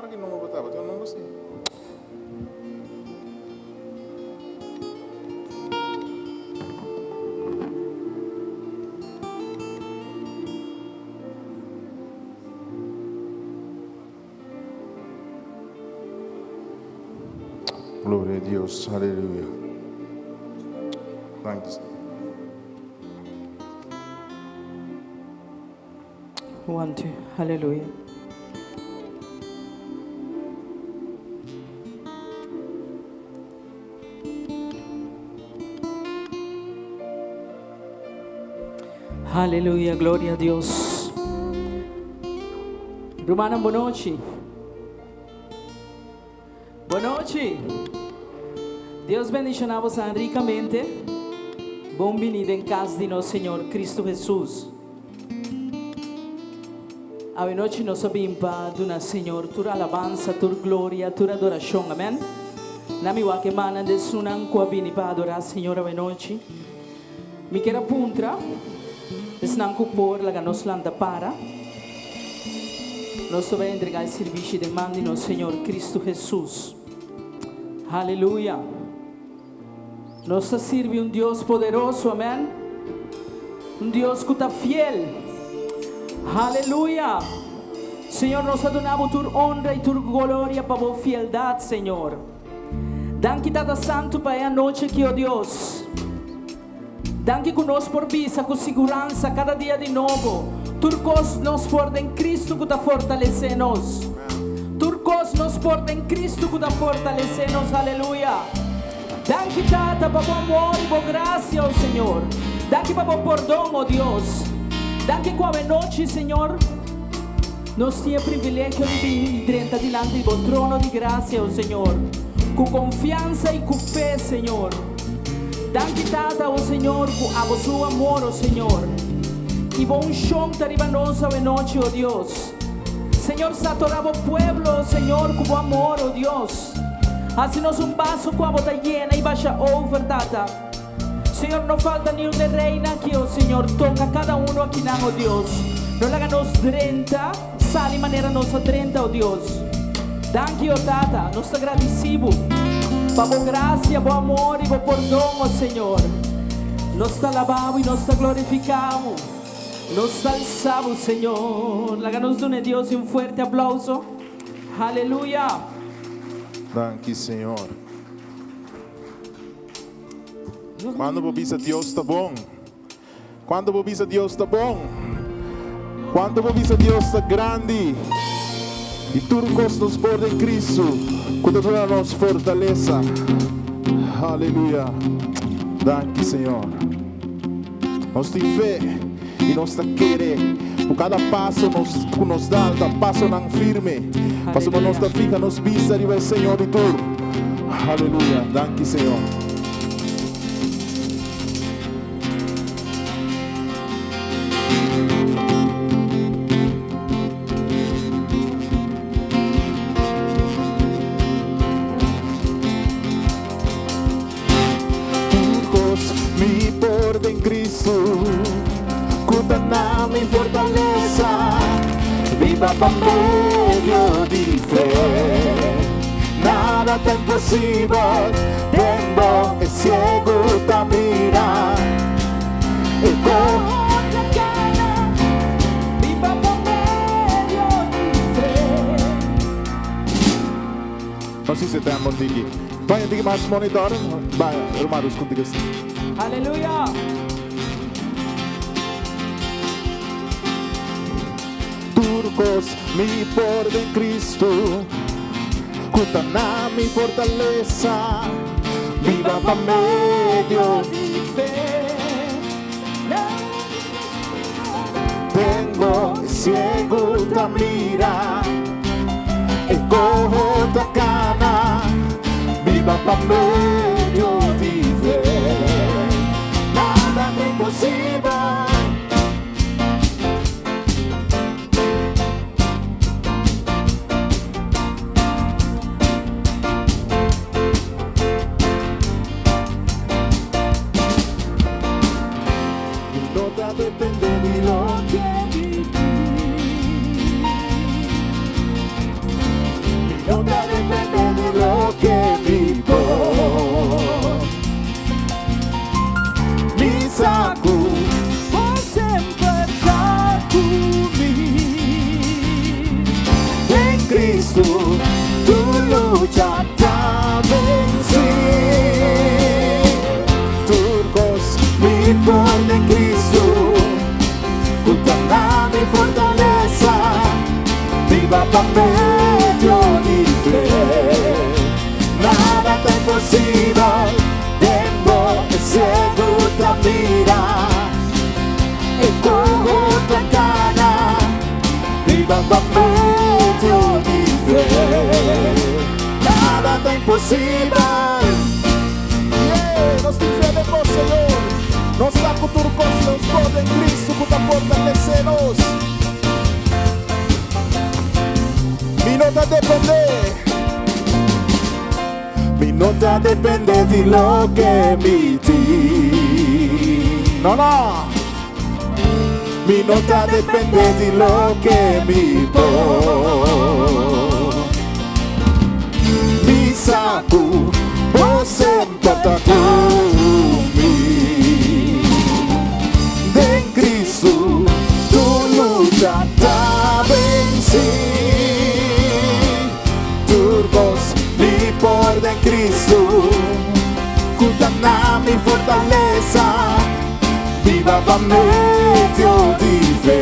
Ki number bo ta? Bo tin un number si? Gloria a Dios, aleluya. Danki. One, two, aleluya. Aleluya, gloria a Dios. Rumannan, bon nochi. Bon nochi. Dios bendiciona bosan ricamente. Bon bini den cas di nos Señor Cristo Jesus. Awe nochi nos a bin pa duna Señor tur alabansa, tur gloria, tur adoracion. Amen. Na mi wak e mannan di esunnan cu a bini pa adora Señor awe nochi. Mi kier a puntra esnan cu por laga nos lanta para. Nos ta bay entrega e sirbishi den man di nos Señor Cristo Jesus. Aleluya! Nos ta sirbi un Dios poderoso, amen. Un Dios cu ta fiel. Aleluya! Señor, nos ta duna bo tur honra y tur gloria pa bo fieldad, Señor. Danki Tata Santu pa e anochi aki, o Dios. Danki ku nos por bisa ku siguransa kada dia di nobo, tur kos nos por den Kristu ku ta fortalesé nos. Tur kos nos por den Kristu ku ta fortalesé nos. Aleluya! Danki Tata pa bo amor i bo grasia, o Señor. Danki pa bo pordon, o Dios. Danki ku awenochi, Señor, nos tin e privilegio di bini i drenta dilanti di bo trono di grasia, o Señor, ku konfiansa i ku fe, Señor. Danki Tata, o Señor, ku abo su amor, o Señor, i bo unshon ta riba nos awenochi, o Dios. Señor, satorá bo pueblo, o Señor, ku bo amor, o Dios. Hasi nos un baso ku abo ta yena i basha over, Tata. Señor, no falta ni un de reina aki, o Señor. Toka kada uno akinan, o Dios. No laga nos drenta, sali manera nos a drenta, o Dios. Danki, o Tata, nos ta gradisí Bo pa Bo grasia, Bo amor i Bo pordon, o Señor. Nos ta alabá Bo i nos ta glorifiká Bo. Nos ta alsá Bo, Señor. Laga nos duna e Dios un fuerte aplauso. Aleluya! Danki, Señor. Cuando bo bisa Dios ta bon? Cuando bo bisa Dios ta bon? Cuando bo bisa Dios ta grandi? Y tur cos nos por den Cristo cu ta duna nos fortaleza. Aleluya. Danki Señor. Nos tin fe y nos ta kere cu cada paso nos cu nos da ta pasonan firme. Pasobra nos ta fija nos bista riba e Señor di tur. Aleluya. Danki Señor. Tur kos mi por den Cristo, ku ta na mi fortalesa. Biba pa medio di fe, nada ta imposibel. Den bo e ciego ta mira, e coho ta cana. Biba pa medio di fe. No si se ta bon tiki. Bay un tiki mas monitor. Bay, Romarus contigo. Aleluya. Tur cos mi por den Cristo, cu ta na mi fortaleza. Biba pa medio di fe. Tengo ciego ta mira, e coho ta cana, biba pa medio di fe. Nada ta imposibel. Mi no ta depende di loke mi tin. no ta depende di loke mi por. Mi sa ku. Bo semper ta ku mi. Den Cristo tur lucha ta vencí. Tur cos mi por den Cristo, cu ta duna mi fortaleza. Biba pa medio di fe. Nada ta imposibel, den bo e ciego ta mira. E coho ta cana, biba pa medio di fe. Nada ta imposibel. Yeah, nos tin fe den bo, Señor. Nos sa cu tur cos nos por den Cristo cu ta fortalece nos. Mi no ta depende. Mi no ta depende di loke mi tin. No, no. Mi no ta depende di loke mi por. Mi sa cu bo semper ta cu mi. Den Cristo tur lucha ta vencí. Tur cos mi por den Cristo, cu ta duna mi fortaleza. Biba pa medio di fe.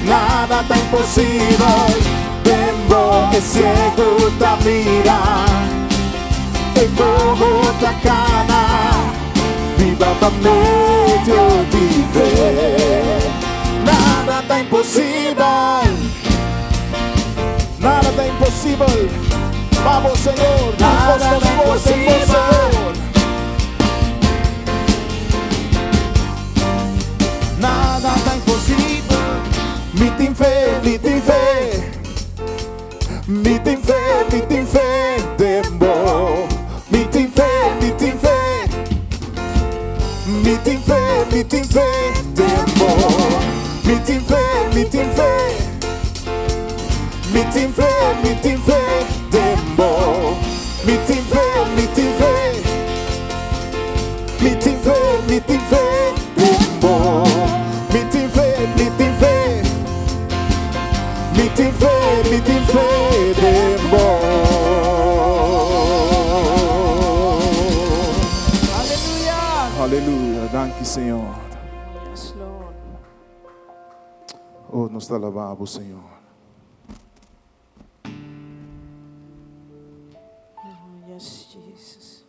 Nada ta imposibel. Den bo e ciego ta mira. E coho ta cana. Biba pa medio di fe. Nada ta imposibel. Nada ta imposibel. Vamos, Señor. Nada Nos ta por den bo, imposibel. Señor. Nada ta imposibel. Mi tin fe, mi tin fe. Mi tin fe, mi tin fe den bo. Mi tin fe, mi tin fe. Mi tin fe, mi tin fe den bo. Mi tin fe, mi tin fe. Mi tin fe, mi tin fe den bo. Mi tin fe, mi tin fe. Mi tin fe, mi tin fe den bo. Mi tin fe, mi tin fe. Mi tin fe, mi tin fe den bo. Aleluya. Aleluya. Danki, Señor. Yes, Lord. Oh, nos ta alaba bo, Señor. Oh, yes, Jesus.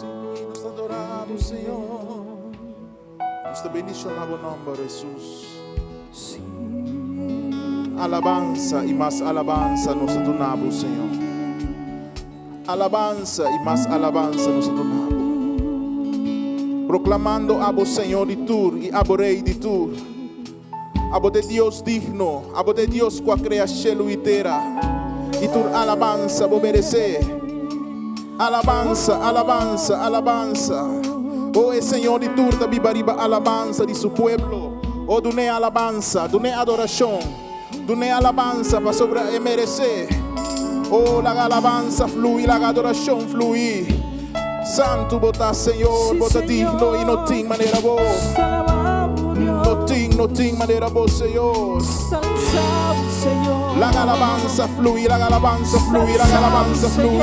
Si, nos ta adora bo, Señor. Nos ta bendiciona bo nomber, Jesus. Alabansa y mas alabansa nos ta duna bo, Señor. Alabansa y mas alabansa nos ta duna bo. Proclamando abo Señor di tur y abo Rey di tur. Abo ta Dios digno, abo ta Dios cu a crea cielo y tera. Y tur alabansa bo merece. Alabansa, alabansa, alabansa. Oh, e Señor di tur ta biba riba alabansa di su pueblo. Oh, dun'e alabansa, dun'e adoracion. Dun'e alabansa pasobra e merece. Oh, la alabansa flui, la adoracion flui. Santo bo ta, Señor, Si, bo ta digno y no tin manera bo. Alabamos, Dios. No tin, no tin manera bo, Señor. Alabamos, Señor. La alabansa flui, la alabansa flui, la alabansa flui.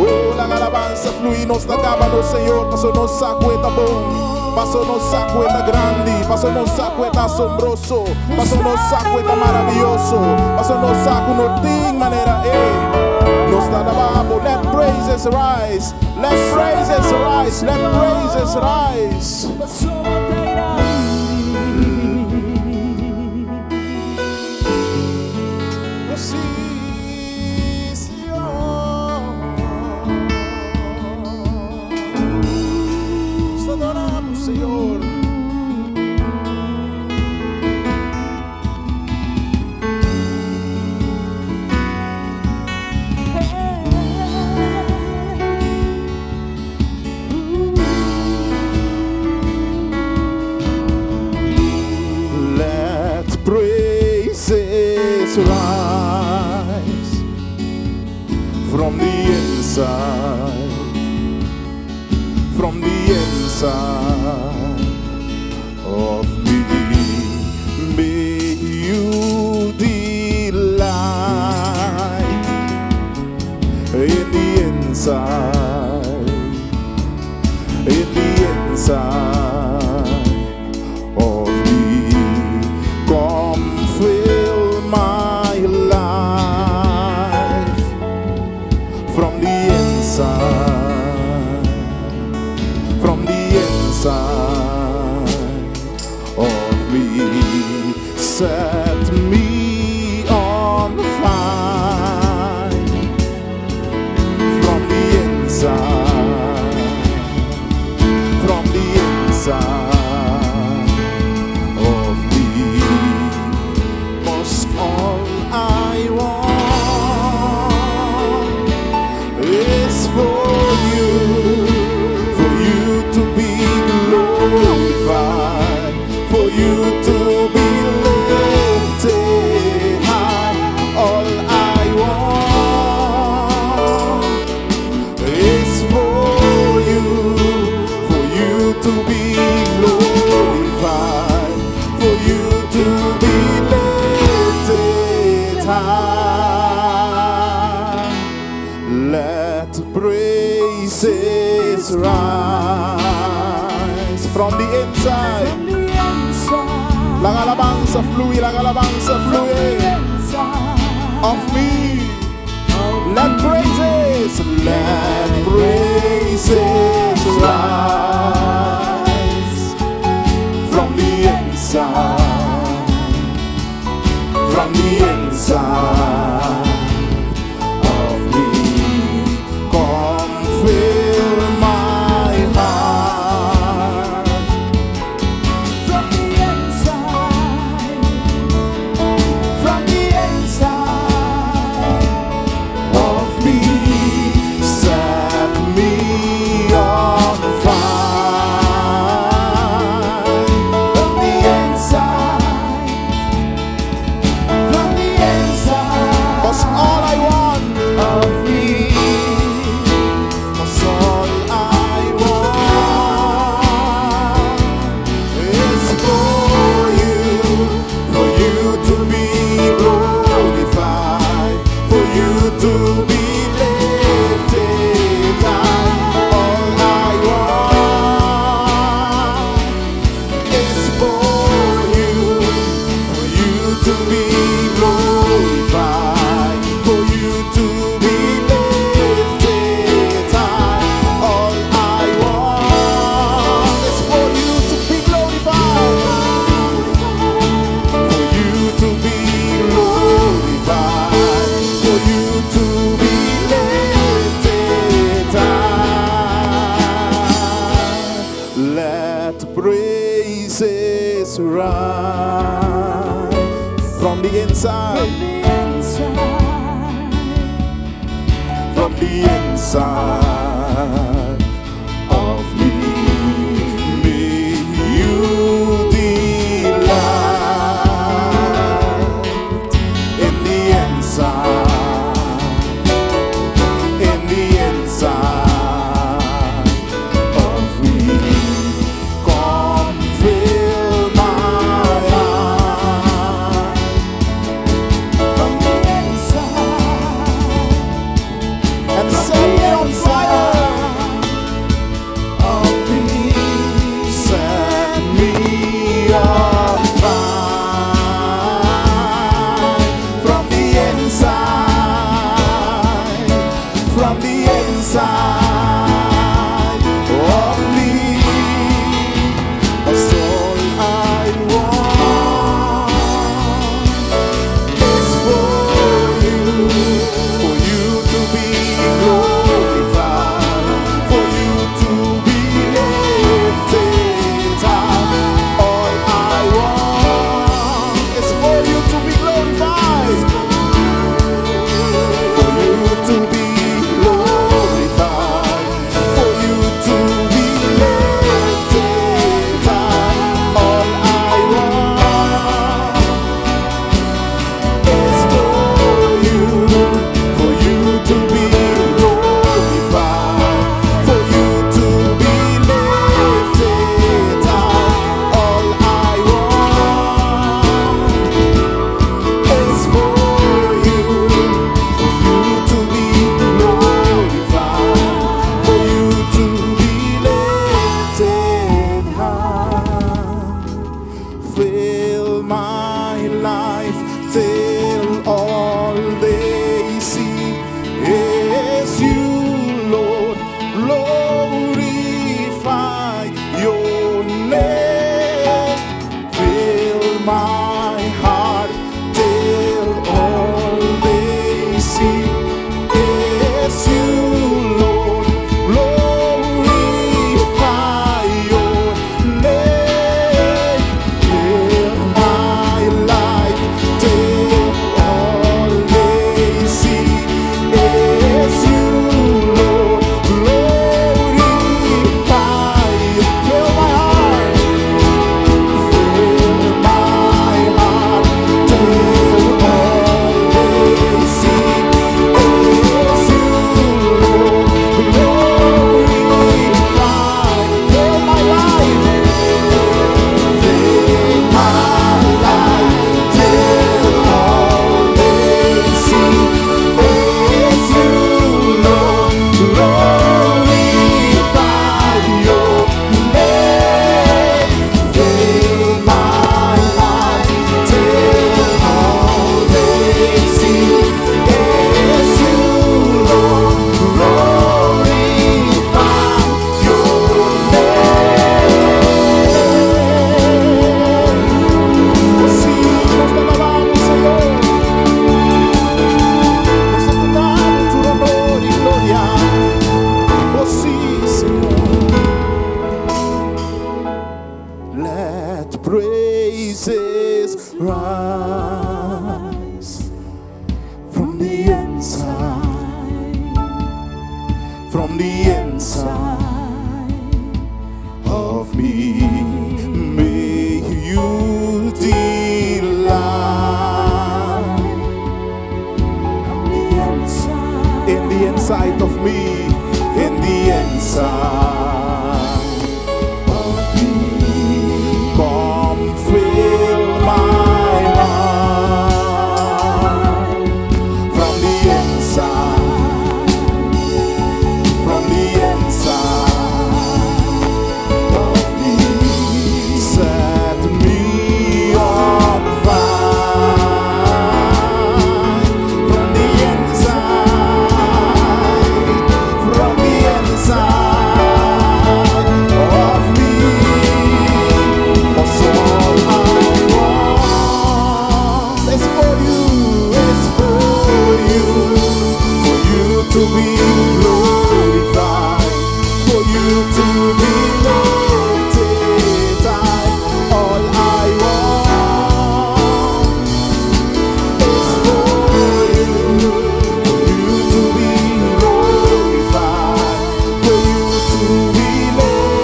Oh, la alabansa flui, nos ta caba no Señor, paso nos sa cu e ta bon. Paso nos sa cu e ta grandi, paso nos sa cu e ta asombroso, paso nos sa cu e ta maraviyoso, paso nos sa cu no tin manera e. Nos ta alaba bo, let praises rise, let praises rise, let praises rise. Paso bo ta grandi. Si, Señor. Señor. Let praises rise from the inside, from the inside of me. May you delight in the inside, in the inside of me. Come fill my life from the inside, from the inside of me. Set me on fire from the inside, from the inside of me. 'Cause all I want is for you to be glorified, for you to be lifted high. All I want is for you to be glorified, for you to be lifted high. Let praises rise from the inside. From the inside. Laga alabansa flui, laga alabansa From flui the inside. Of me. Let praises rise from the inside, from the inside of me. Come fill my heart From the inside. From the inside. Of me. Set me on fire From the inside. From the inside. 'Cause all I want Of me. 'Cause all I want is for you to be glorified, for you to be lifted high. All I want is for you to be glorified, for you to be lifted high. All I want is for you to be glorified, for you to be glorified, for you to be lifted high. Let praises rise from the inside, From the inside. From the inside of me. May you delight in the inside, in the inside of me. Come fill my heart From the inside. And set me on fire. From the inside of me, may you delight in the inside of me, in the inside of me. Come fill my heart from the inside, from the inside of me. Set me on fire from the inside, from the inside of me. 'Cause all I want is for you, it's for you to be glorified, for you to be lifted high. All I want is for you to be glorified, for you to be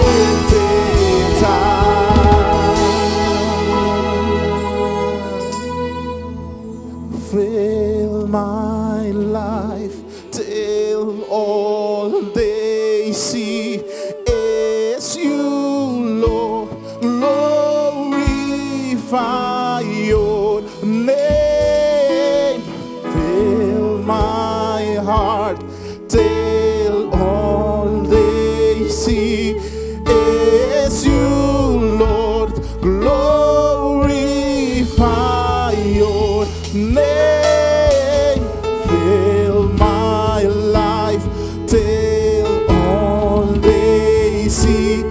lifted high. Fill my life till all they see is you, Lord. Glorify your name. Fill my heart till all they see is you, Lord. Glorify your name. Fill my life till all they see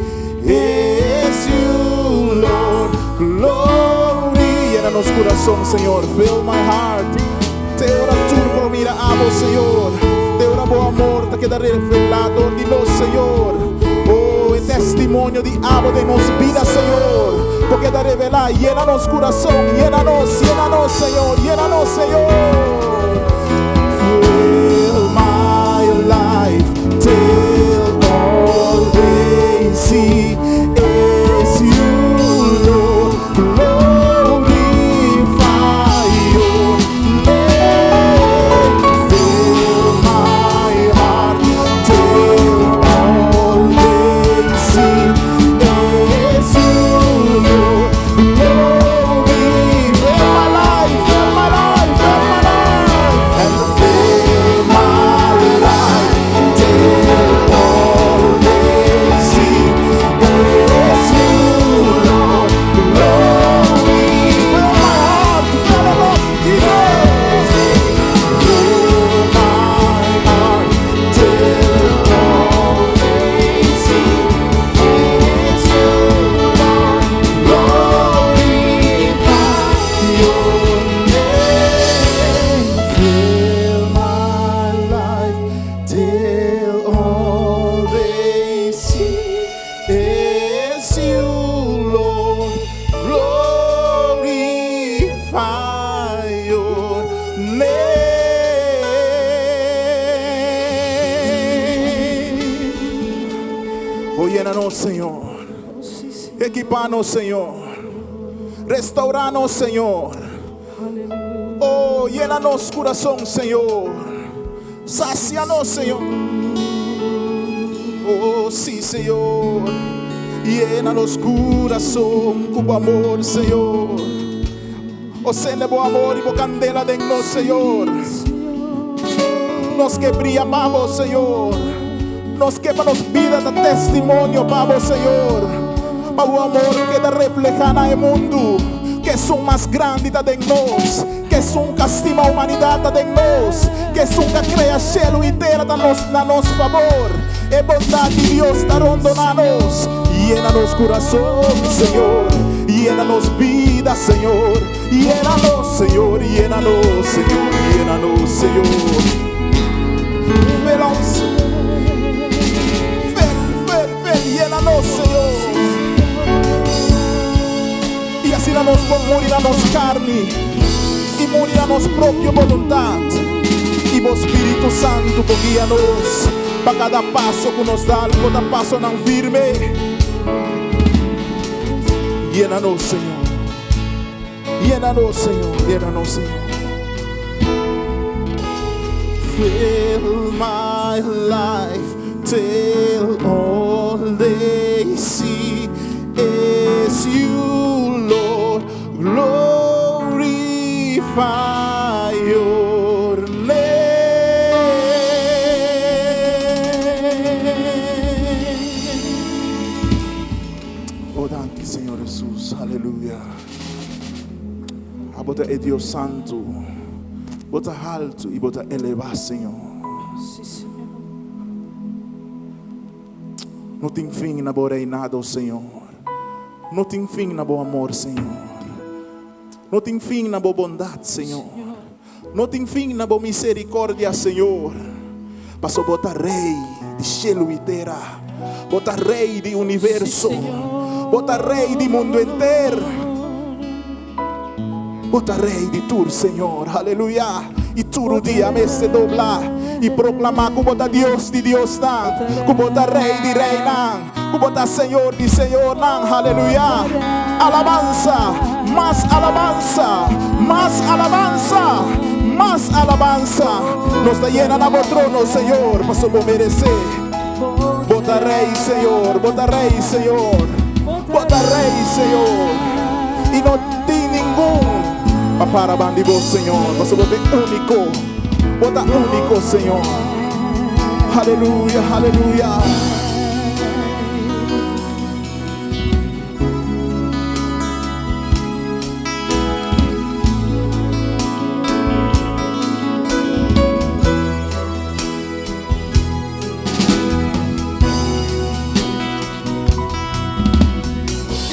is you, Lord. Glory. Yena nos kurason, Señor. Fill my heart. Te ora tur por mira abo, Señor. Te ora bo amor ta keda revelá di nos, Señor. Oh, e testimonio di abo den nos bida, Señor. Por keda revelá. Yena nos kurason. Yena nos, yena nos, Señor. Yena nos, Señor. Fill my life till all they see is you, Lord. Glorify your name. Fill my heart till all they see is you, Lord. Glory. Fill my life, fill my life, fill my life, and fill my life till all they see is you, Lord. Glory. Fill my heart, fill it up, Jesus. Fill my heart till all they see is you, Lord. Glorify your name. Fill my life till all they see is you, Lord. Glorify your name. Oh, llénanos, Señor. Equípanos, Señor. Restauranos, Señor. Oh, llénanos kurason, Señor. Sácianos, Señor. Oh, sí, Señor. Llena nos kurason ku amor, Señor. Oh, sende bo amor i bo kandela den nos, Señor. Nos ke bria pa bo, Señor. Nos ke pa nos bida ta testimonio pa bo, Señor. Pa bo amor keda reflehá na mundu. Ku esun mas grandi ta den nos. Ku esun ku a stima humanidat ta den nos. Ku esun ku a krea shelu i tera ta nos, na nos fabor. E bondat di Dios ta rondoná nos. Yena nos kurason, Señor. Yena nos bida, Señor. Yena nos, Señor. Yena nos, Señor. Yena nos, Señor. Fill us. Fill, fill, fill. Yena nos, Señor. I asina nos por muri na nos karni i muri na nos propio boluntat. I bo Spiritu Santu por guia nos. Pa kada paso ku nos dal por ta pasonan firme. Yena nos, Señor. Yena nos, Señor. Yena nos, Señor. Fill my life till all they see is you, Lord. Glorify your name. Oh, danki, Señor Jesus. Aleluya. Abo ta e Dios Santu. Bo ta haltu i bo ta elevá, Señor. Sí, Señor. No tin fin na bo reinado, Señor. No tin fin na bo amor, Señor. No tin fin na bo bondat, Señor. No tin fin na bo miserikòrdia, Señor. Paso bo ta Rei di shelu i tera. Bo ta Rei di universo. Bo ta Rei di mundu henter. Bo ta Rei di tur, Señor. Aleluya. I tur rudia mester dobla i proklamá ku bo ta Dios di diosnan, ku bo ta Rei di reinan, ku bo ta Señor di señornan. Aleluya. Alabansa, mas alabansa, mas alabansa, mas alabansa. Nos ta yena na bo trono, Señor, pasobra bo meresé. Bo ta Rei, Señor, bo ta Rei, Señor. Bo ta Rei, Señor. I no tin ningun pa para ban di bo, Señor, pasobra bo ta e úniko. Bo ta úniko, Señor. Aleluya, aleluya.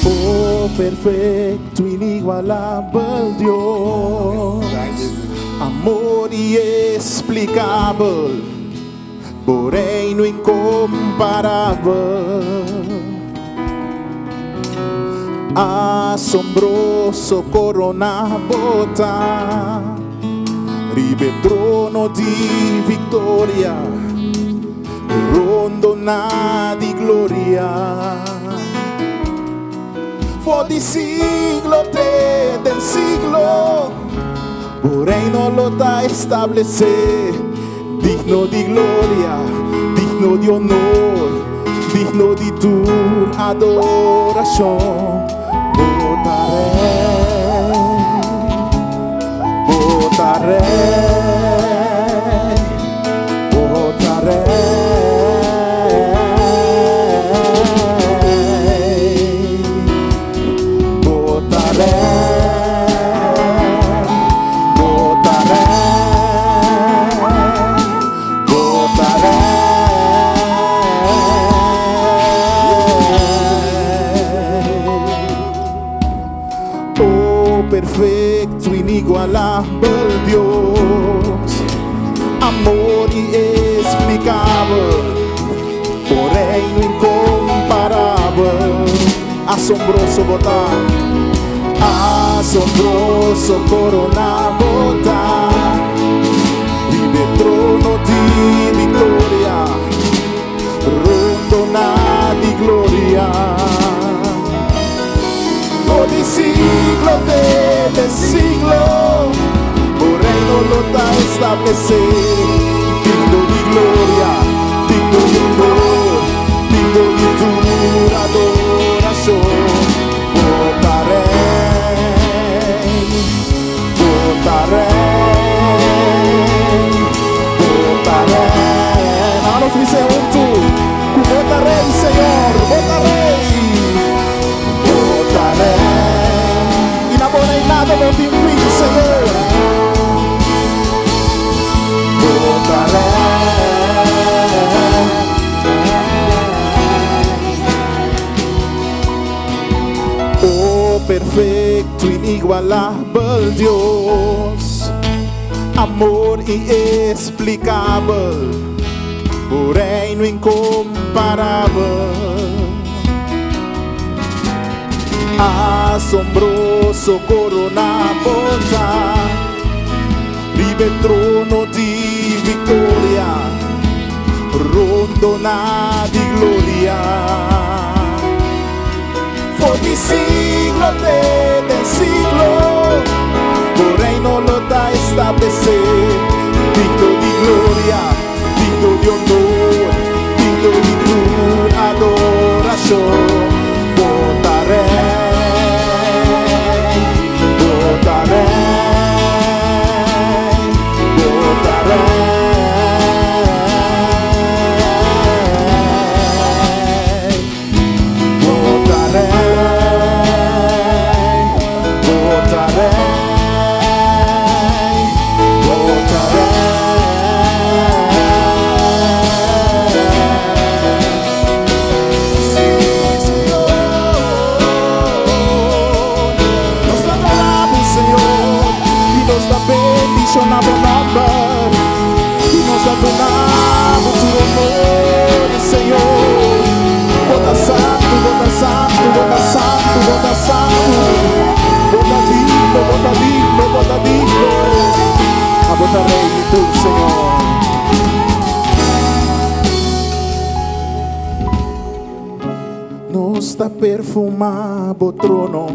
Oh perfecto, inigualabel Dios, amor inexplicabel, bo reino incomparabel, asombroso corona bo ta, riba e trono di victoria, rondona di gloria. For di siglo te den siglo, bo reino lo ta establece, digno di gloria, digno di honor, digno di tur adoracion. Bo ta Rey, bo ta Rey, bo ta Rey. Bo ta Rey, bo ta Rey, bo ta Rey. Oh perfecto, inigualabel Dios, amor inexplicabel, bo reino incomparabel, asombroso bo ta, asombroso corona bo ta, riba e trono di victoria, rondona di gloria. For di siglo te den siglo, bo reino lo ta establece, digno di gloria, digno di honor, digno di tur adoracion. Bo ta Rey, bo ta Rey, bo ta Rey. Laga nos bisa hunto, cu bo ta Rey, Señor, bo ta Rey. Bo ta Rey. I na bo reinado no tin fin, Señor. Bo ta Rey. Oh perfecto, inigualabel Dios, amor inexplicabel, bo reino incomparabel, asombroso corona bo ta, riba e trono di victoria, rondona. rondoná di gloria. For di siglo te den siglo, bo reino lo ta establesé. Digno di gloria, digno di honor, digno di tur adorashon. Bo ta Rei, bo ta Rei, bo ta Rei. Bo ta Rei, bo ta Rei, bo ta Rei. Sí, Señor. Nos ta adorá, Señor, i nos ta bendishoná bo nòmber, i nos ta duna tur honor, Señor. Bo ta santu, bo ta santu, bo ta santu, bo ta santu. Bo ta digno, bo ta digno, bo ta digno. Abo ta Rei di tur, Señor. Nos ta perfumá bo trono.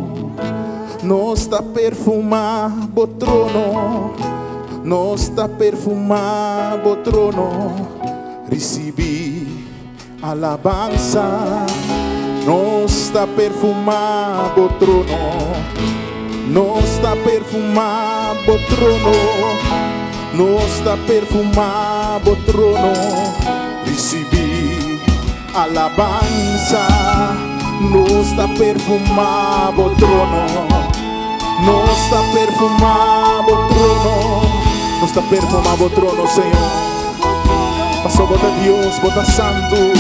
Nos ta perfumá bo trono. Nos ta perfumá bo trono. Risibí alabansa. Nos ta perfumá bo trono. Nos ta perfumá bo trono. Nos ta perfumá bo trono. Risibí alabansa. Nos ta perfumá bo trono. Nos ta perfumá bo trono. Nos ta perfumá bo trono, Señor. Paso bo ta Dios, bo ta santu.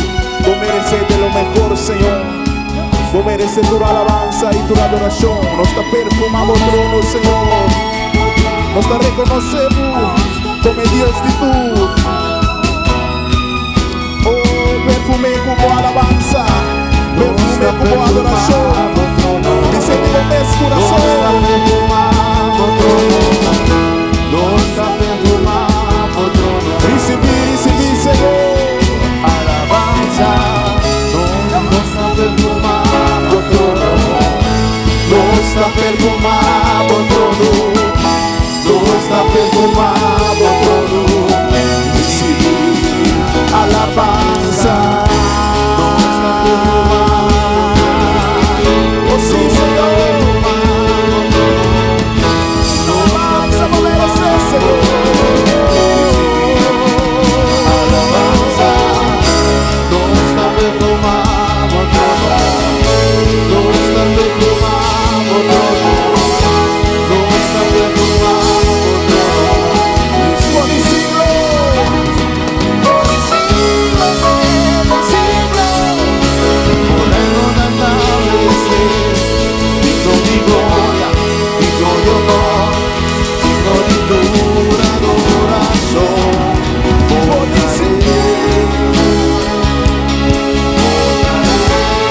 Bo meresé di lo mihó, Señor. Bo meresé tur alabansa i tur adorashon. Nos ta perfumá bo trono, Señor. Nos ta rekonosé komo Dios di tur. Oh, perfum'é ku bo alabansa. Perfum'é ku bo adorashon. Bis'é di bo mes kurason. Nos ta perfumá bo trono. Risibí, risibí, Señor. Alabansa. Nos ta perfumá bo trono. Nos ta perfumá bo trono. Nos ta perfumá bo trono. Risibí alabansa. Nos ta perfumá. Oh, sí, Señor. Alabansa, bo meresé, Señor. Alabansa. Nos ta perfumá bo trono. Nos ta perfumá bo trono. Nos ta perfumá bo trono. For di siglo. For di siglo, di siglo. Bo reino ta establesé, digno di gloria, digno di honor, digno di tur adorashon. For di siglo. Bo ta Rei.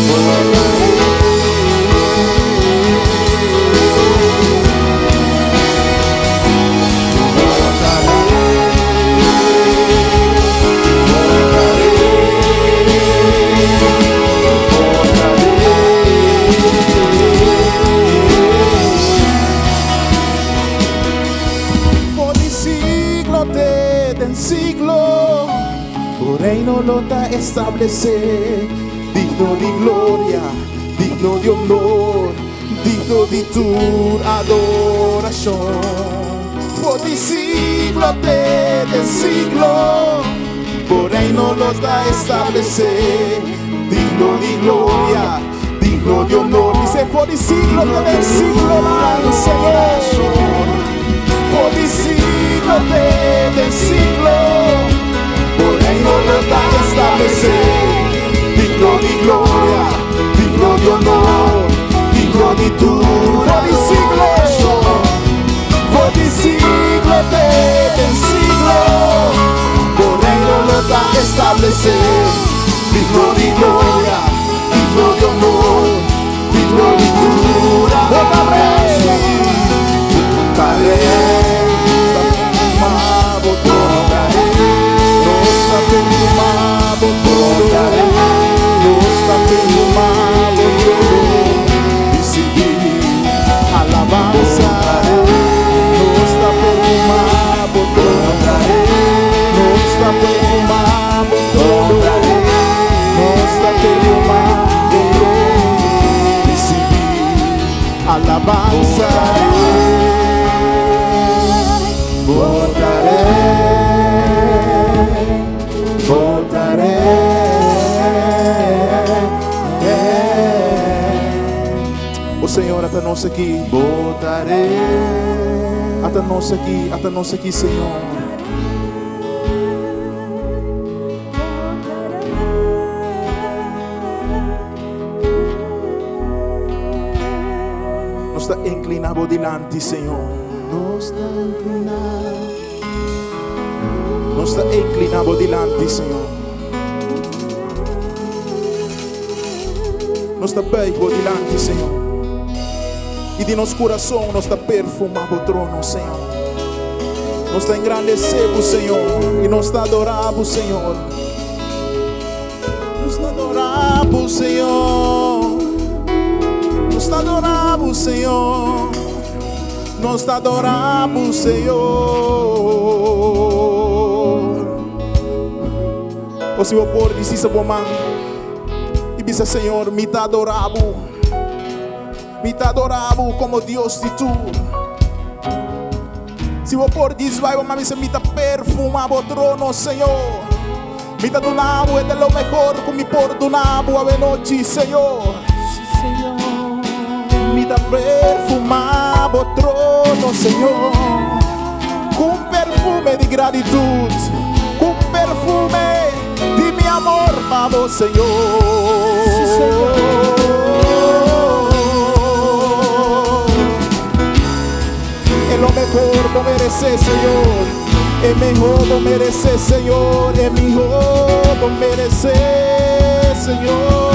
Bo ta Rei. Bo ta Rei. Bo ta Rei. For di siglo te den siglo, bo reino lo ta establesé, digno di gloria, digno di honor, digno di tur adorashon. For di siglo te den siglo, bo reino lo ta establesé, digno di gloria, digno di honor. Bis'é for di siglo te den siglo, Señor. For di siglo te den siglo, bo reino lo ta establesé, digno di gloria, digno di honor, digno di tur for di siglo, for di siglo te den siglo, bo reino lo ta establesé, digno di gloria, digno di honor, digno di tur adorashon. Ta Rei, ta perfumá bo trono. Bo ta Rey. O Señor, ata nos aki. Bo ta Rey. Ata nos aki, ata nos aki, Señor. Nos ta inclina bo dilanti, Señor. Nos ta inclina. Nos ta inclina bo dilanti, Señor. Nos ta buig bo dilanti, Señor. Y di nos corazón nos ta perfuma bo trono, Señor. Nos ta engrandece bo, Señor. Y nos ta adora bo, Señor. Nos ta adora bo, Señor. Nos ta adora bo, Señor. Nos ta adora bo, Señor. O si bo por di hisa bo man y bisa, Señor, mi ta adora bo. Mi ta adora bo como Dios di tur. Si bo por di zwaai bo man bisa, mi ta perfuma bo trono, Señor. Mi ta duna bo e de lo mehor cu mi por duna bo awe nochi, Señor. Sí, Señor. Mi ta perfuma bo trono, Señor. Cu un perfume di gratitud, cu un perfume di mi amor pa bo, Señor. Sí, Señor. E lo mehor bo merece, Señor. E mehor bo merece, Señor. E mehor bo merece, Señor.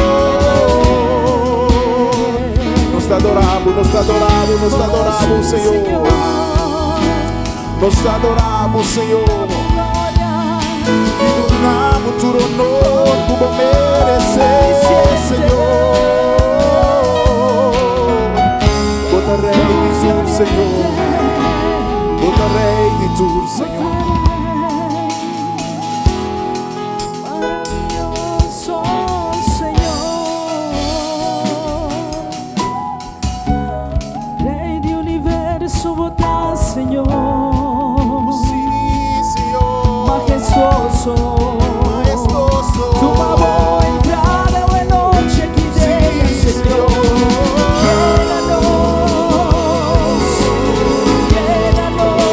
Nos ta adora bo, nos ta adora bo, nos ta adora bo, Señor. Nos ta adora bo, Señor. Y duna bo tur honor cu bo merece, Señor. Bo ta Rey di tur, Señor. Bo ta Rey di tur, Señor. Maravilloso, Señor. Rey di universo, bo ta, Señor. Sí, Señor. Majestuoso. Majestuoso. Tuma bo entrada e anochi aki Sí, Señor. Señor. Llénanos,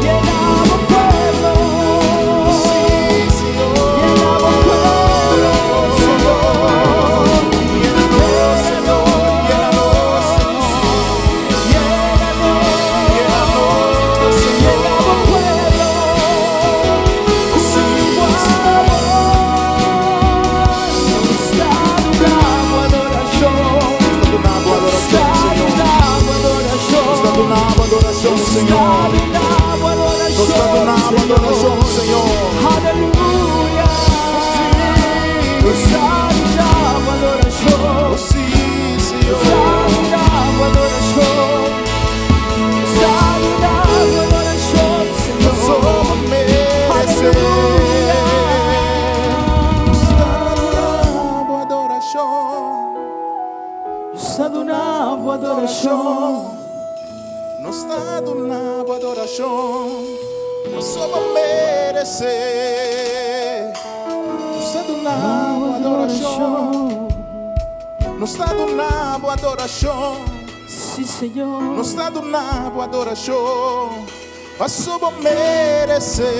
llénanos, llena bo pueblo. Sí, Señor. Llena bo pueblo, Señor. Llénanos, Señor. Llénanos, Llénanos, Llénanos, Señor. llena bo pueblo. Sí, Con amor, nos ta duna bo adoracion. Nos ta duna bo adoracion, Señor. Nos ta duna bo adoracion, Señor. Nos ta duna bo adoracion, Señor. Aleluya. Nos ta duna bo adoracion. Oh, sí, Señor. Nos ta duna bo adoracion. Nos ta duna bo adoracion, Señor. Solo merece. Aleluya. Nos ta duna bo adoracion. Nos ta duna bo adoracion. Nos ta duna bo adoracion. Paso bo merece. Nos ta duna bo adoracion. Nos ta duna bo adoracion. Sí, Señor. Nos ta duna bo adoracion. Paso bo merece.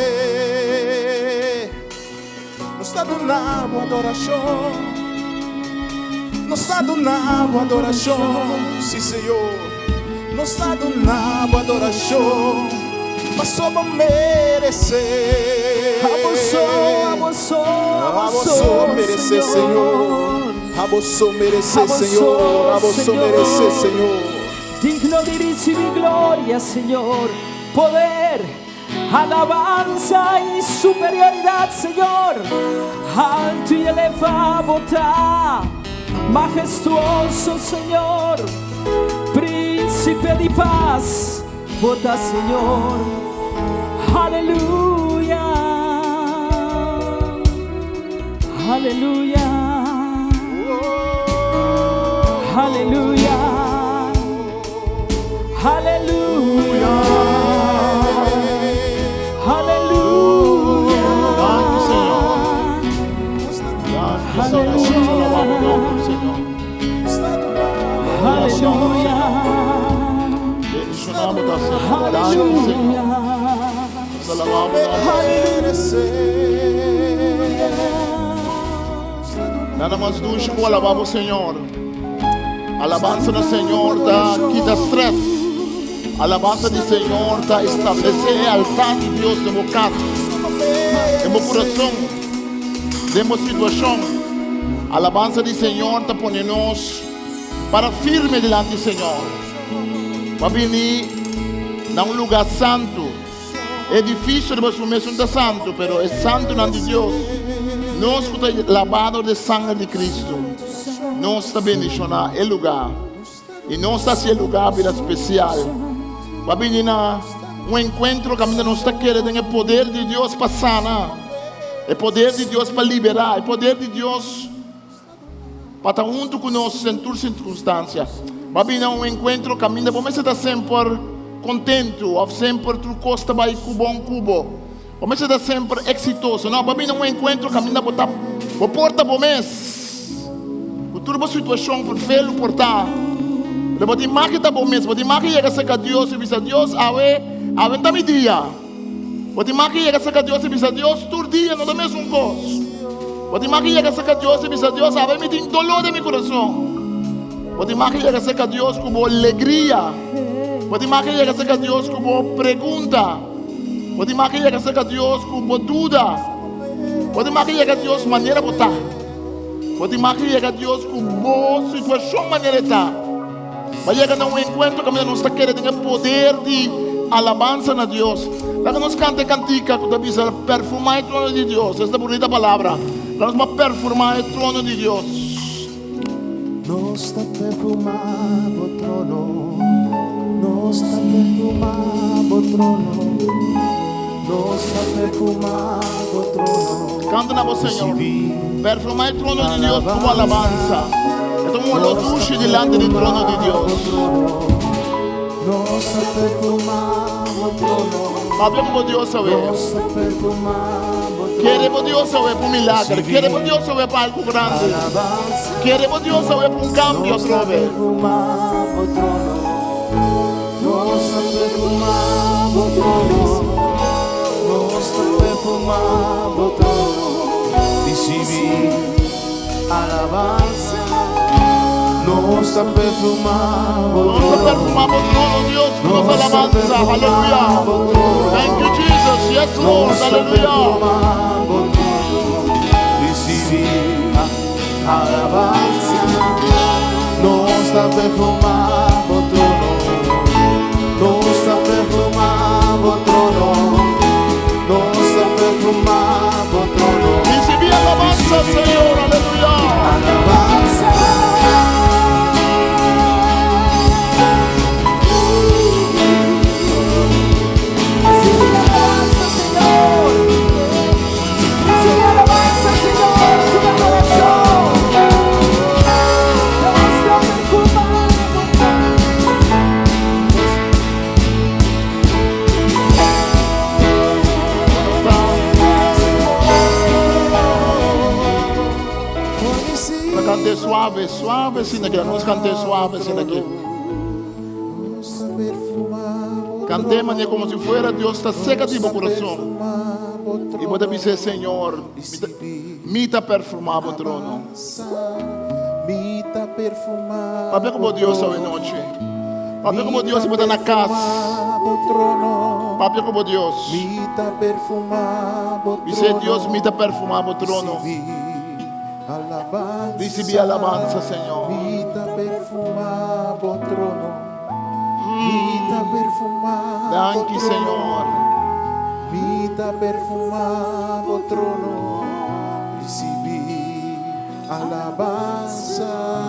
Nos ta duna bo adoracion. Nos ta duna bo adoracion. Sí, Señor. Nos ta duna bo adoracion. Paso bo merece. Abo so, abo so, Abo so merece, Señor. Abo so merece, Abo so, Señor. Abo so Señor. merece, Señor. Digno de recibir gloria, Señor. Poder, alabanza y superioridad, Señor. Alto y elevado ta, majestuoso, Señor. Príncipe de paz, bo ta, Señor. Aleluya. Aleluya. Aleluya. Aleluya. Aleluya. Danki, Señor. Nada mas dushi ku alabá bo Señor. Alabansa na Señor ta kita stress. Alabansa di Señor ta establesé e altar di Dios den bo kas, den bo kurason, den bo situashon. Alabansa di Señor ta pone nos para firme dilanti Señor. Bo a bini na un lugá santu. E edifisio riba su mes un ta santu, pero e santunan di Dios, nos ku ta labá dor di e sanger di Kristu, nos ta bendishoná e lugá i nos ta hasi e lugá bira spesial. Bo a bini na un enkuentro kaminda nos ta kere den e poder di Dios pa sana, e poder di Dios pa liberá, e poder di Dios Pa ta huntu ku nos den tur sirkunstansia. Bo a bini na un enkuentro kaminda bo mester ta semper kontentu òf semper tur kos ta bai ku bon ku bo. Bo mester ta semper eksitoso. No, bo a bini na un enkuentro kaminda bo ta bo por ta bo mes. Ku tur bo situashon ferfelu por ta, pero bo tin mag di ta bo mes. Bo tin mag di yega serka Dios i bisa, Dios, awe, awe no ta mi dia. Bo tin mag di yega serka Dios i bisa, Dios, tur dia no ta mesun kos. Bo tin mag di yega serka Dios i bisa, Dios, awe mi tin doló den mi kurason. Bo tin mag di yega serka Dios ku bo legria. Bo tin mag di yega serka Dios ku bo pregunta. Bo tin mag di yega serka Dios ku bo duda. Bo tin mag di yega Dios manera bo ta. Bo tin mag di yega Dios ku bo situashon manera e ta. Bo a yega na un enkuentro kaminda nos ta kere den e poder di alabansa na Dios. Laga nos kanta e kantika ku ta bisa, Perfumá e trono di Dios. Esta bunita palabra. Laga nos por perfumá e trono di Dios. Nos ta perfumá bo trono, nos ta perfumá bo trono, nos ta perfumá bo trono. Kanta na bo Señor. Perfumá e trono di Dios ku bo alabansa. E ta un oló dushi dilanti di trono di Dios. Papia ku bo Dios awe. Kere bo Dios awe pa un milager. Kere bo Dios awe pa algu grandi. Kere bo Dios awe pa un kambio atrobe. Ricibi alabanza. Nos ta perfuma bo Nos ta perfuma bo trono, Dios, cu nos alabanza. Aleluya. Thank you, Jesus. Yes, Lord. Aleluya. Ricibi alabanza. Nos ta perfuma bo trono. Nos ta perfuma bo trono. Nos ta perfuma bo trono. Ricibi alabanza, Señor. Aleluya. Alabanza. Recibi alabanza, Señor. Recibi alabanza, Señor. Tur adoracion. Nos ta perfuma bo trono. Ta cante suave, suave asina aki. Nos cante suave asina aki. Cante manera como si fuera Dios ta seca di bo corazon. Y bo ta bisa, Señor, mi ta perfuma bo trono. Papia ku bo Dios awe nochi. Papia ku bo Dios si bo ta na kas. Papia ku bo Dios. Bis'é, Dios, mi ta perfumá bo trono. Risibí alabansa, Señor. Danki, Señor.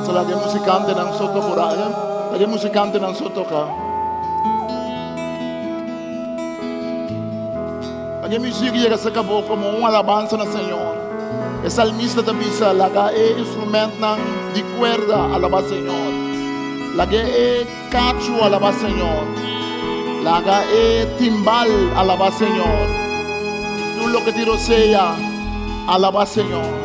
So laga e musikantenan so toka, eh? Laga e musikantenan so toka. Laga e muzik yega serka bo komo un alabansa na Señor. E salmista ta bisa, Laga e instrumentnan di kuerda alabá Señor. Laga e kachu alabá Señor. Laga e timbal alabá Señor. Tur loke tin rosea, alabá Señor.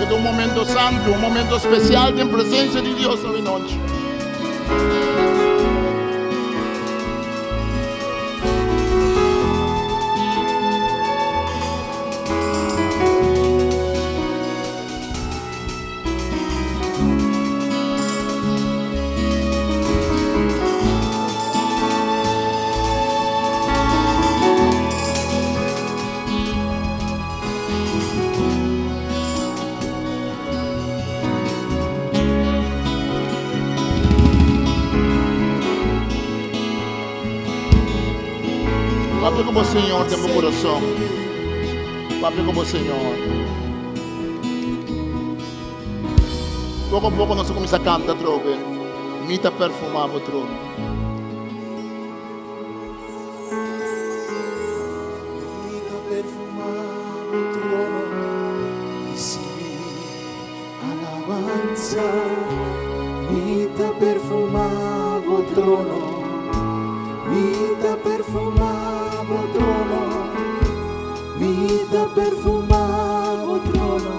Esaki ta un momento santu, un momento spesial den presensia di Dios awe nochi. Papia ku bo Señor den bo kurason. Papia ku bo Señor. Poko poko nos a kuminsá kanta atrobe, Mi ta perfumá bo trono. Mi ta perfumá bo trono, risibí alabansa. Mi ta perfumá bo trono, mi ta perfumá bo trono. Mi ta perfumá bo trono,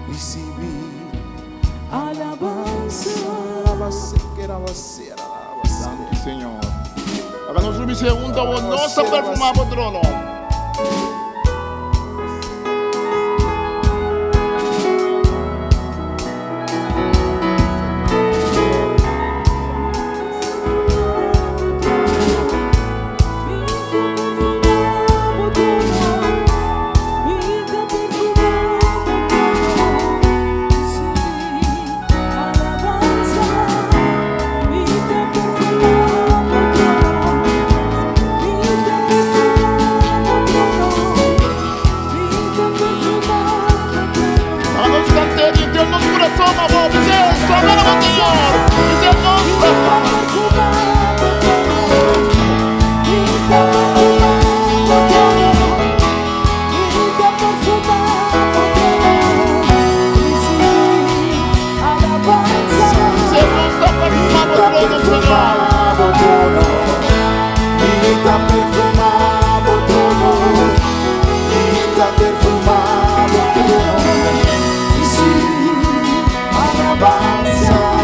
risibí alabansa. Danki Señor. Laga nos subi segun ta bo nos ta perfumá bo trono. Laga nos kant'é di henter nos kurason, abo. Bis'é, Stroga na bo Señor. Bis'é, Nos ta. Bis'é, Nos ta perfumá bo trono, Señor.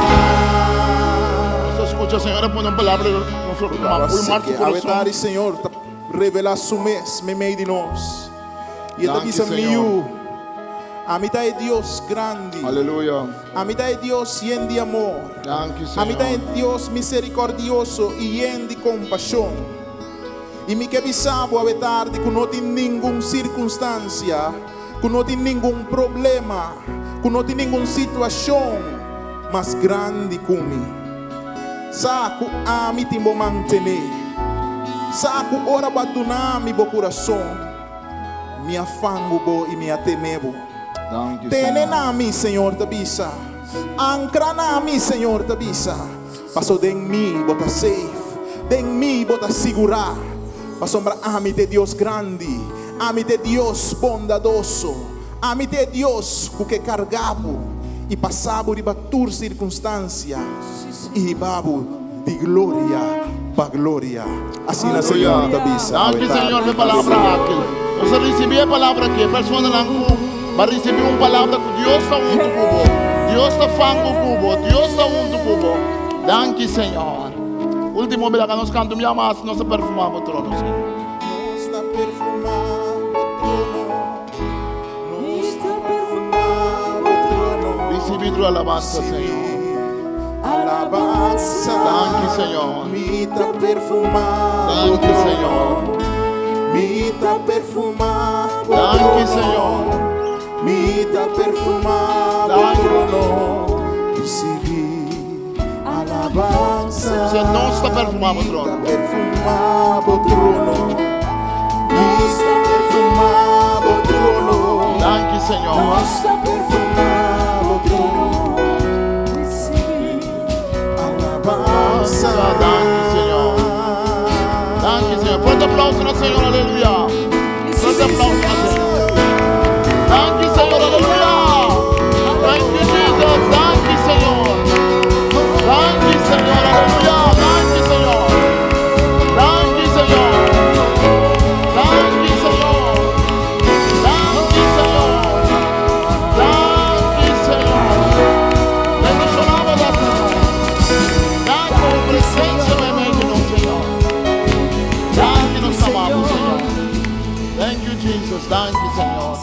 Nos a skucha Señor a pone un palabra den nos pulmar su Awe kurason. tardi Señor ta revela su mes meimei di nos y e ta Danki, bisa mi Señor. yu, ami ta e Dios grandi. Aleluya. Ami ta e Dios yen di amor. Danki, Ami ta e Señor. Dios misericordioso y yen di compasion. Y mi ke bisa bo awe tardi cu no tin ningun circunstancia, cu no tin ningun problema, cu no tin ningun situacion mas grandi cu mi. Sa cu ami tin bo mantene. Sa cu ora bo a duna mi bo curason, mi a fangu bo y mi a tene bo. Danki, Tene Señor. na mi, Señor ta bisa. Ancra na mi, Señor ta bisa. Paso den mi bo ta safe, den mi bo ta sigurá, pasobra ami ta e Dios grandi, ami ta e Dios bondadoso, ami ta e Dios ku ke kargá bo i pasá bo riba tur sirkunstansia i hiba bo di gloria pa gloria. Asina Señor ta bisa awe Danki tardi. Señor p'e palabra aki. Nos a ricibi e palabra aki. E personanan cu ba ricibi un palabra cu Dios ta hunto cu bo. Dios ta fango cu bo. Dios ta hunto cu bo. Danki Señor. Ultimo bira nos canta un bia mas. Nos ta perfuma bo trono, Señor. Nos ta perfuma bo trono. Nos ta perfuma bo trono. Ricibi tu alabanza, Señor. Alabanza. Danki, Señor. Mi ta perfuma bo Danki, trono. Señor. Mi ta perfuma bo Danki, trono. Señor. Mi ta perfuma bo Danki. trono. Ricibi alabanza. Señor, nos ta perfuma bo trono. Mi ta perfuma bo trono. Nos ta perfuma bo trono. Danki, Señor. Nos ta perfuma bo trono. Alabanza. Danki, Señor. Danki, Señor. Fuerte aplauso na Señor. Aleluya. Fuerte aplauso na Señor. Danki, Señor. Aleluya. Thank you, Jesus. Danki, Señor. Danki, Señor. Aleluya. Danki, Señor. Danki, Señor. Danki, Señor. Danki, Señor. Danki, Señor.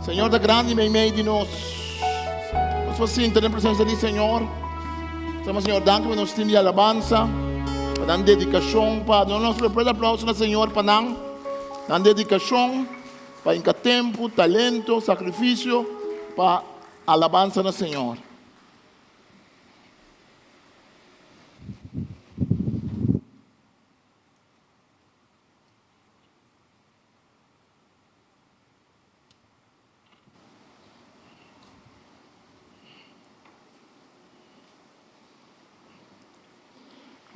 Señor ta grandi meimei di nos. Nos por sinta den presencia di Señor. Señor, Señor, danki pa nos team di alabanza, pa nan dedicacion, pa no nos fuerte aplauso na Señor pa nan, nan dedicacion, pa inca tempo, talento, sacrificio, pa alabanza na Señor.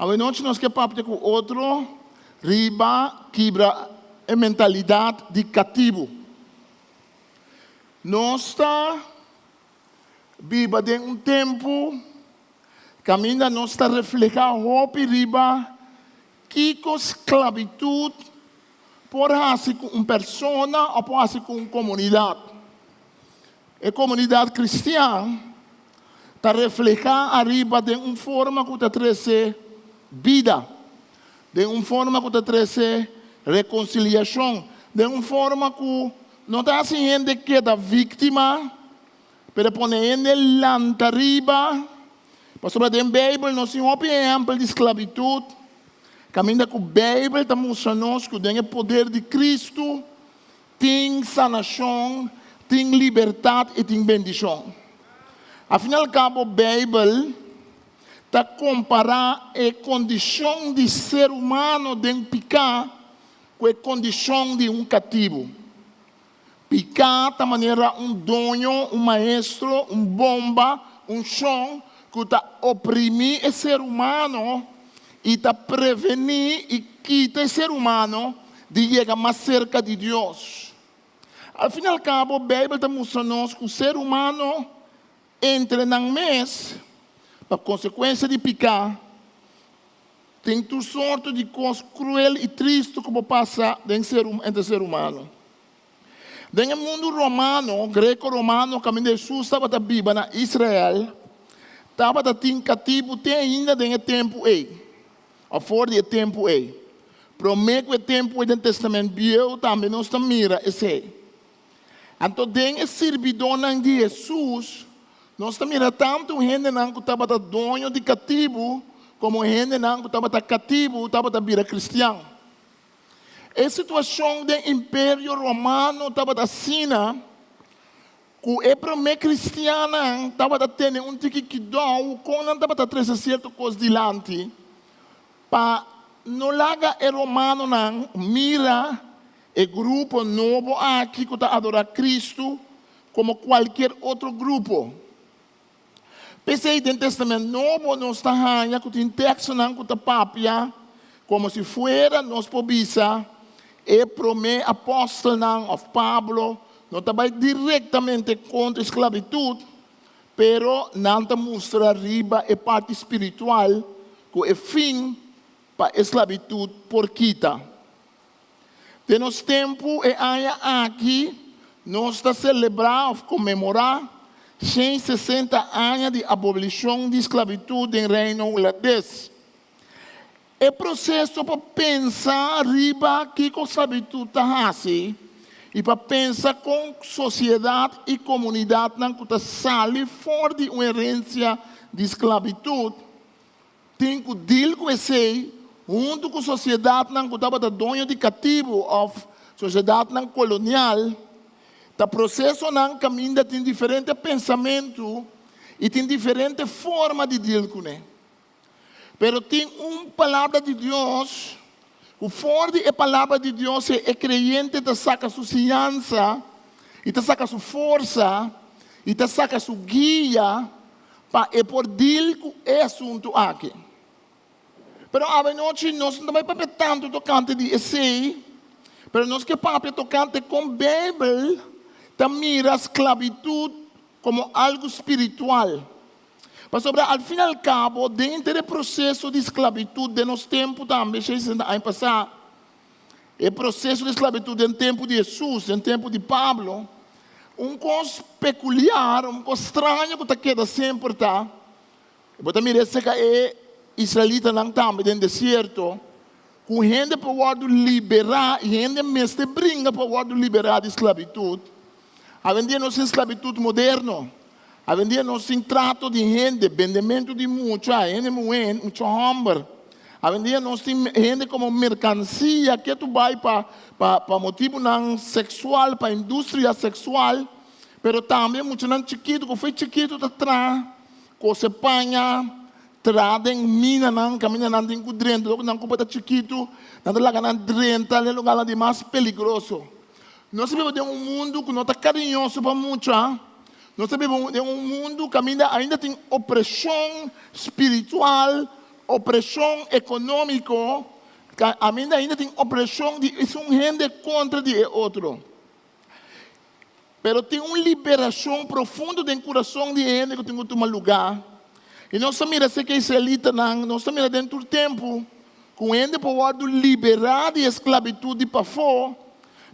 Awenochi nos ke papia ku otro riba kibra e mentalidat di katibu. Nos ta biba den un tempu kaminda nos ta reflehá hopi riba Kiko sklabitut por hasi ku un persona òf por hasi ku un komunidat? E komunidat kristian ta reflehá ariba den un forma ku ta trese bida, den un forma ku ta trese rekonsiliashon, den un forma ku no ta hasi hende keda víktima, pero pone hende lanta riba. Pasobra den Beibel nos tin hopi ehèmpel di sklabitut, kaminda ku Beibel ta mustra nos ku den e poder di Kristu tin sanashon, tin libertat i tin bendishon. Al fin al kabo Beibel ta kompará e kondishon di ser humano den piká ku e kondishon di un katibu. Piká ta manera un doño, un maestro, un bomba, un shon ku ta oprimí e ser humano i ta prevení i kita e ser humano di yega mas serka di Dios. Al fin i al kabo, Beibel ta mustra nos ku ser humano entre nan mes, pa konsekuensia di piká, Tin tur sorto di kos kruel i tristu ku por pasa den ser entre ser humano. Den e mundu romano, greko-romano, kaminda Hesus tabata biba na Israel, tabata tin katibu te ainda den e tempu ei, òf for di e tempu ei. Promé ku e tempu ei den Testament Bieu tambe nos ta mira esei. Anto den e sirbidónan di Hesus, nos ta mira tantu hendenan ku tabata doño di katibu komo hendenan ku tabata katibu tabata bira kristian. E situashon den Imperio Romano tabata asina ku e promé kristiannan tabata tene un tiki kidou kon nan tabata trese sierto kos dilanti pa no laga e romanonan mira E grupo nobo aki ku ta adorá Kristu komo kualkier otro grupo. P'esei den Testament Nobo nos ta haña ku tin tekstonan ku ta papia komo si fuera nos por bisa e promé apòstelnan òf Pablo no ta bai direktamente kontra e sklabitut, pero nan ta mustra riba e parti spiritual ku e fin pa e sklabitut por kita. Den nos tempu e aña aki nos ta selebrá òf konmemorá 160 aña di abolishon di sklabitut den Reino Hulandes. E proseso pa pensa riba kiko sklabitut ta hasi i pa pensa kon sosiedat i komunidatnan ku ta sali for di un herensia di sklabitut Tin ku deal ku esei huntu ku sosiedatnan ku tabata doño di katibu òf sosiedatnan kolonial. Ta prosesonan kaminda tin diferente pensamentu i tin diferente forma di deal kuné. Pero tin un Palabra di Dios ku for di e Palabra di Dios e kreyente ta saka su siñansa i ta saka su forsa i ta saka su guia pa e por deal ku e asuntu aki. Pero awenochi nos no ta bai papia tantu tokante di esei, pero nos ke papia tokante kon Beibel ta mira sklabitut komo algu spiritual. Pasobra al fin al kabo den henter e proseso di sklabitut den nos tempu tambe, 660 aña pasá, E proseso di sklabitut den tempu di Hesus, den tempu di Pablo, un kos pekuliar, un kos straño ku ta keda semper ta, bo ta mira esei ka e israelitanan tambe den desierto, ku Ku hende por wòrdu liberá i hende mester bringa pa wòrdu liberá di sklabitut. Awendia nos tin sklabitut moderno. Awendia nos tin trato di hende, bendementu di mucha, hende muhé, mucha hòmber. Awendia nos tin hende komo merkansia ke tu bai pa pa motibunan seksual, pa industria seksual, pero tambe muchanan chikitu ku foi chikitu ta traha, kose paña, Traha den minanan, kaminda nan tin ku drenta, loke nan kupa ta chikitu, nan ta laga nan drenta den lugarnan di mas peligroso. Nos ta biba den un mundu ku no ta kariñoso pa mucha. Nos ta biba den un mundu kaminda ainda tin opreshon spiritual, opreshon ekonómiko, kaminda ainda tin opreshon di esun hende kontra di e otro. Pero tin un liberashon profundo den kurason di e hende ku tin ku tuma lugá. I nos ta mira esei ku e israelitanan, nos ta mira den tur tempu ku un hende por wòrdu liberá di e sklabitut di pafó,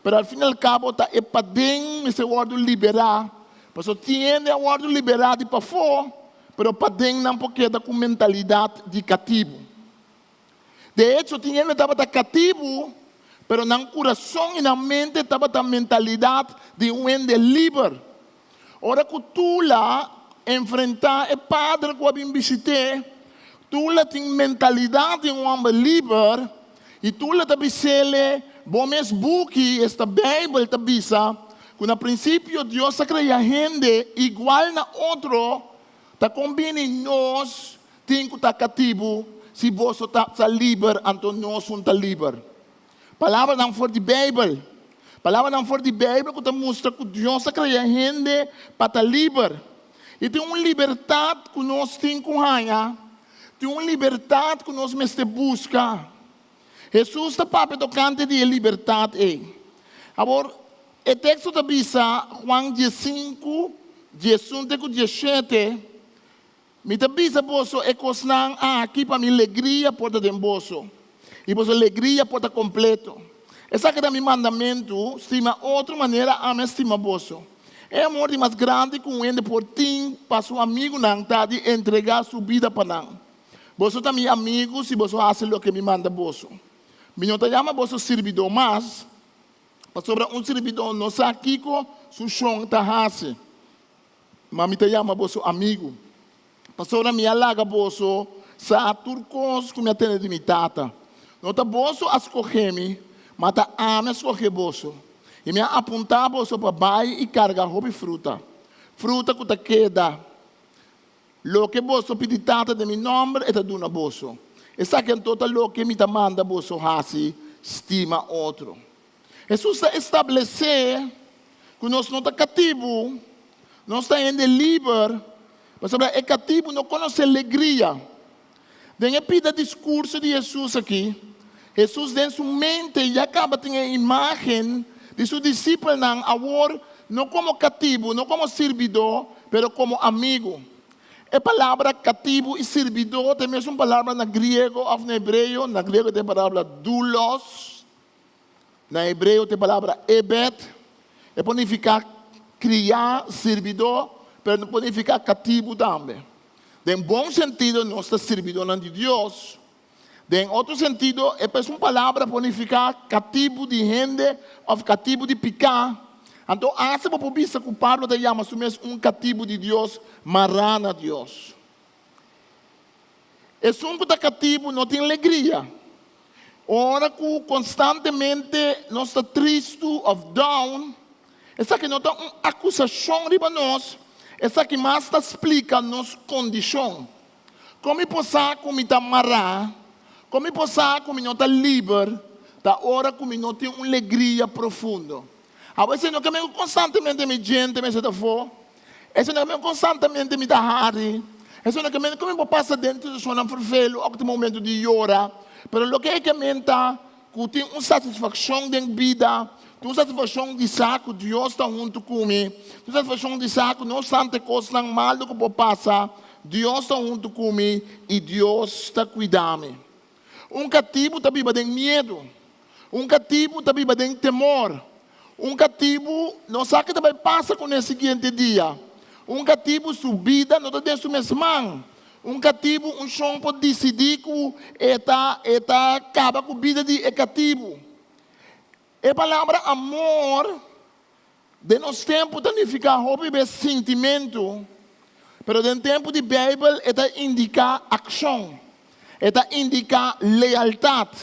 pero al fin i al kabo ta e paden mester wòrdu liberá. Pasobra tin hende a wòrdu liberá di pafó, pero paden nan por keda ku mentalidat di katibu. De echo, tin hende tabata katibu, pero nan kurason i nan mente tabata mentalidat di un hende liber. Ora ku Tula enfrentá e padre ku a bin bishit'é, Tula tin mentalidat di un hòmber liber i Tula ta bis'é, Bo mes buki, esta Beibel, ta bisa ku na prinsipio Dios a krea hende igual na otro, ta kombini nos Tin ku ta katibu, si boso ta ta liber, anto nos un ta liber. Palabranan for di Beibel. Palabranan for di Beibel ku ta mustra ku Dios a krea hende pa ta liber. I tin un libertat ku nos tin ku haña, tin un libertat ku nos mester buska. Hesus ta papia tokante di e libertat ei. Awor, e teksto ta bisa, Juan diesinku, diesun te ku dieshete, Mi ta bisa boso e kosnan aki pa mi legria por ta den boso, i boso legria por ta kompleto. Esaki ta mi mandamentu, stima otro manera ami a stima boso. E amor di mas grandi ku un hende por tin pa su amigunan ta di entregá su bida pa nan. Boso ta mi amigu si boso hasi loke mi manda boso. Mi no ta yama boso sirbidó mas, pasobra un sirbidó no sa kiko su shon ta hasi. Ma mi ta yama boso amigu, pasobra mi a laga boso sa tur kos ku mi a tende di mi Tata. No ta boso a skohe mi, ma ta ami a skohe boso, i mi a apuntá boso pa bai i karga hopi fruta, fruta ku ta keda. Loke boso pidi Tata den mi nòmber, e ta duna boso. Esaki anto ta loke mi ta manda boso hasi, stima otro. Hesus ta establesé ku nos no ta katibu, nos ta hende liber, pasobra e katibu no konosé legria. Den e pida diskurso di Hesus aki, Hesus den su mente ya kaba tin e imágen di su disipelnan awor no komo katibu, no komo sirbidó, pero komo amigu. E palabra katibu i sirbidó ta e mesun palabra na griego òf na hebreo. Na griego ta e palabra doulos. Na hebreo ta e palabra ebed. E por nifiká kriá, sirbidó, pero e por nifiká katibu tambe. Den bon sentido nos ta sirbidónan di Dios. Den otro sentido e mesun palabra por nifiká katibu di hende òf katibu di piká. Anto asta bo por bisa ku Pablo ta yama su mes un katibu di Dios, mará na Dios. Esun ku ta katibu no tin legria. Ora ku konstantemente nos ta tristu òf down, esaki no ta un akusashon riba nos, esaki mas ta splika nos kondishon. Kon mi por sa ku mi ta mará? Kon mi por sa ku mi no ta liber? Ta ora ku mi no tin un legria profundo. Awor esei no ke men ku konstantemente mi djente mester ta afó. Esei no ke men ku konstantemente mi ta hari. Esei no ke men ku mi por pasa den situashonnan fervelu òf ku tin momentu di yora. Pero loke e ke men ta ku tin un satisfakshon den bida, tin un satisfakshon di sa ku Dios ta huntu ku mi, tin un satisfakshon di sa ku no obstante kosnan malu ku por pasa, Dios ta huntu ku mi i Dios ta kuida mi. Un katibu ta biba den miedu. Un katibu ta biba den temor. Un katibu no sa ke ta bai pasa kuné siguiente dia. Un katibu su bida no ta den su mes man. Un katibu, un shon por disidí ku e ta e ta kaba ku bida di e katibu. E palabra amor den nos tempu ta nifiká hopi bes sintimentu, pero den tempu di Beibel e ta indiká akshon, e ta indiká lealtat,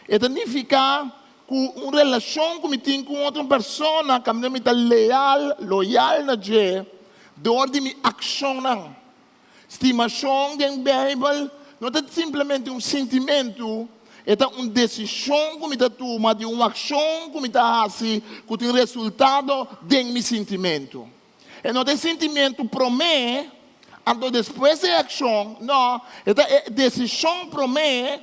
e ta nifiká ku un relashon ku mi tin ku un otro persona kaminda mi ta leal, loyal na dje dor di mi akshonnan. Stimashon den Beibel no ta simplemente un sintimentu, e ta un desishon ku mi ta tuma di un akshon ku mi ta hasi ku tin resultado den mi sintimentu. E no ta e sintimentu promé, anto despues e akshon, no, e ta e desishon promé,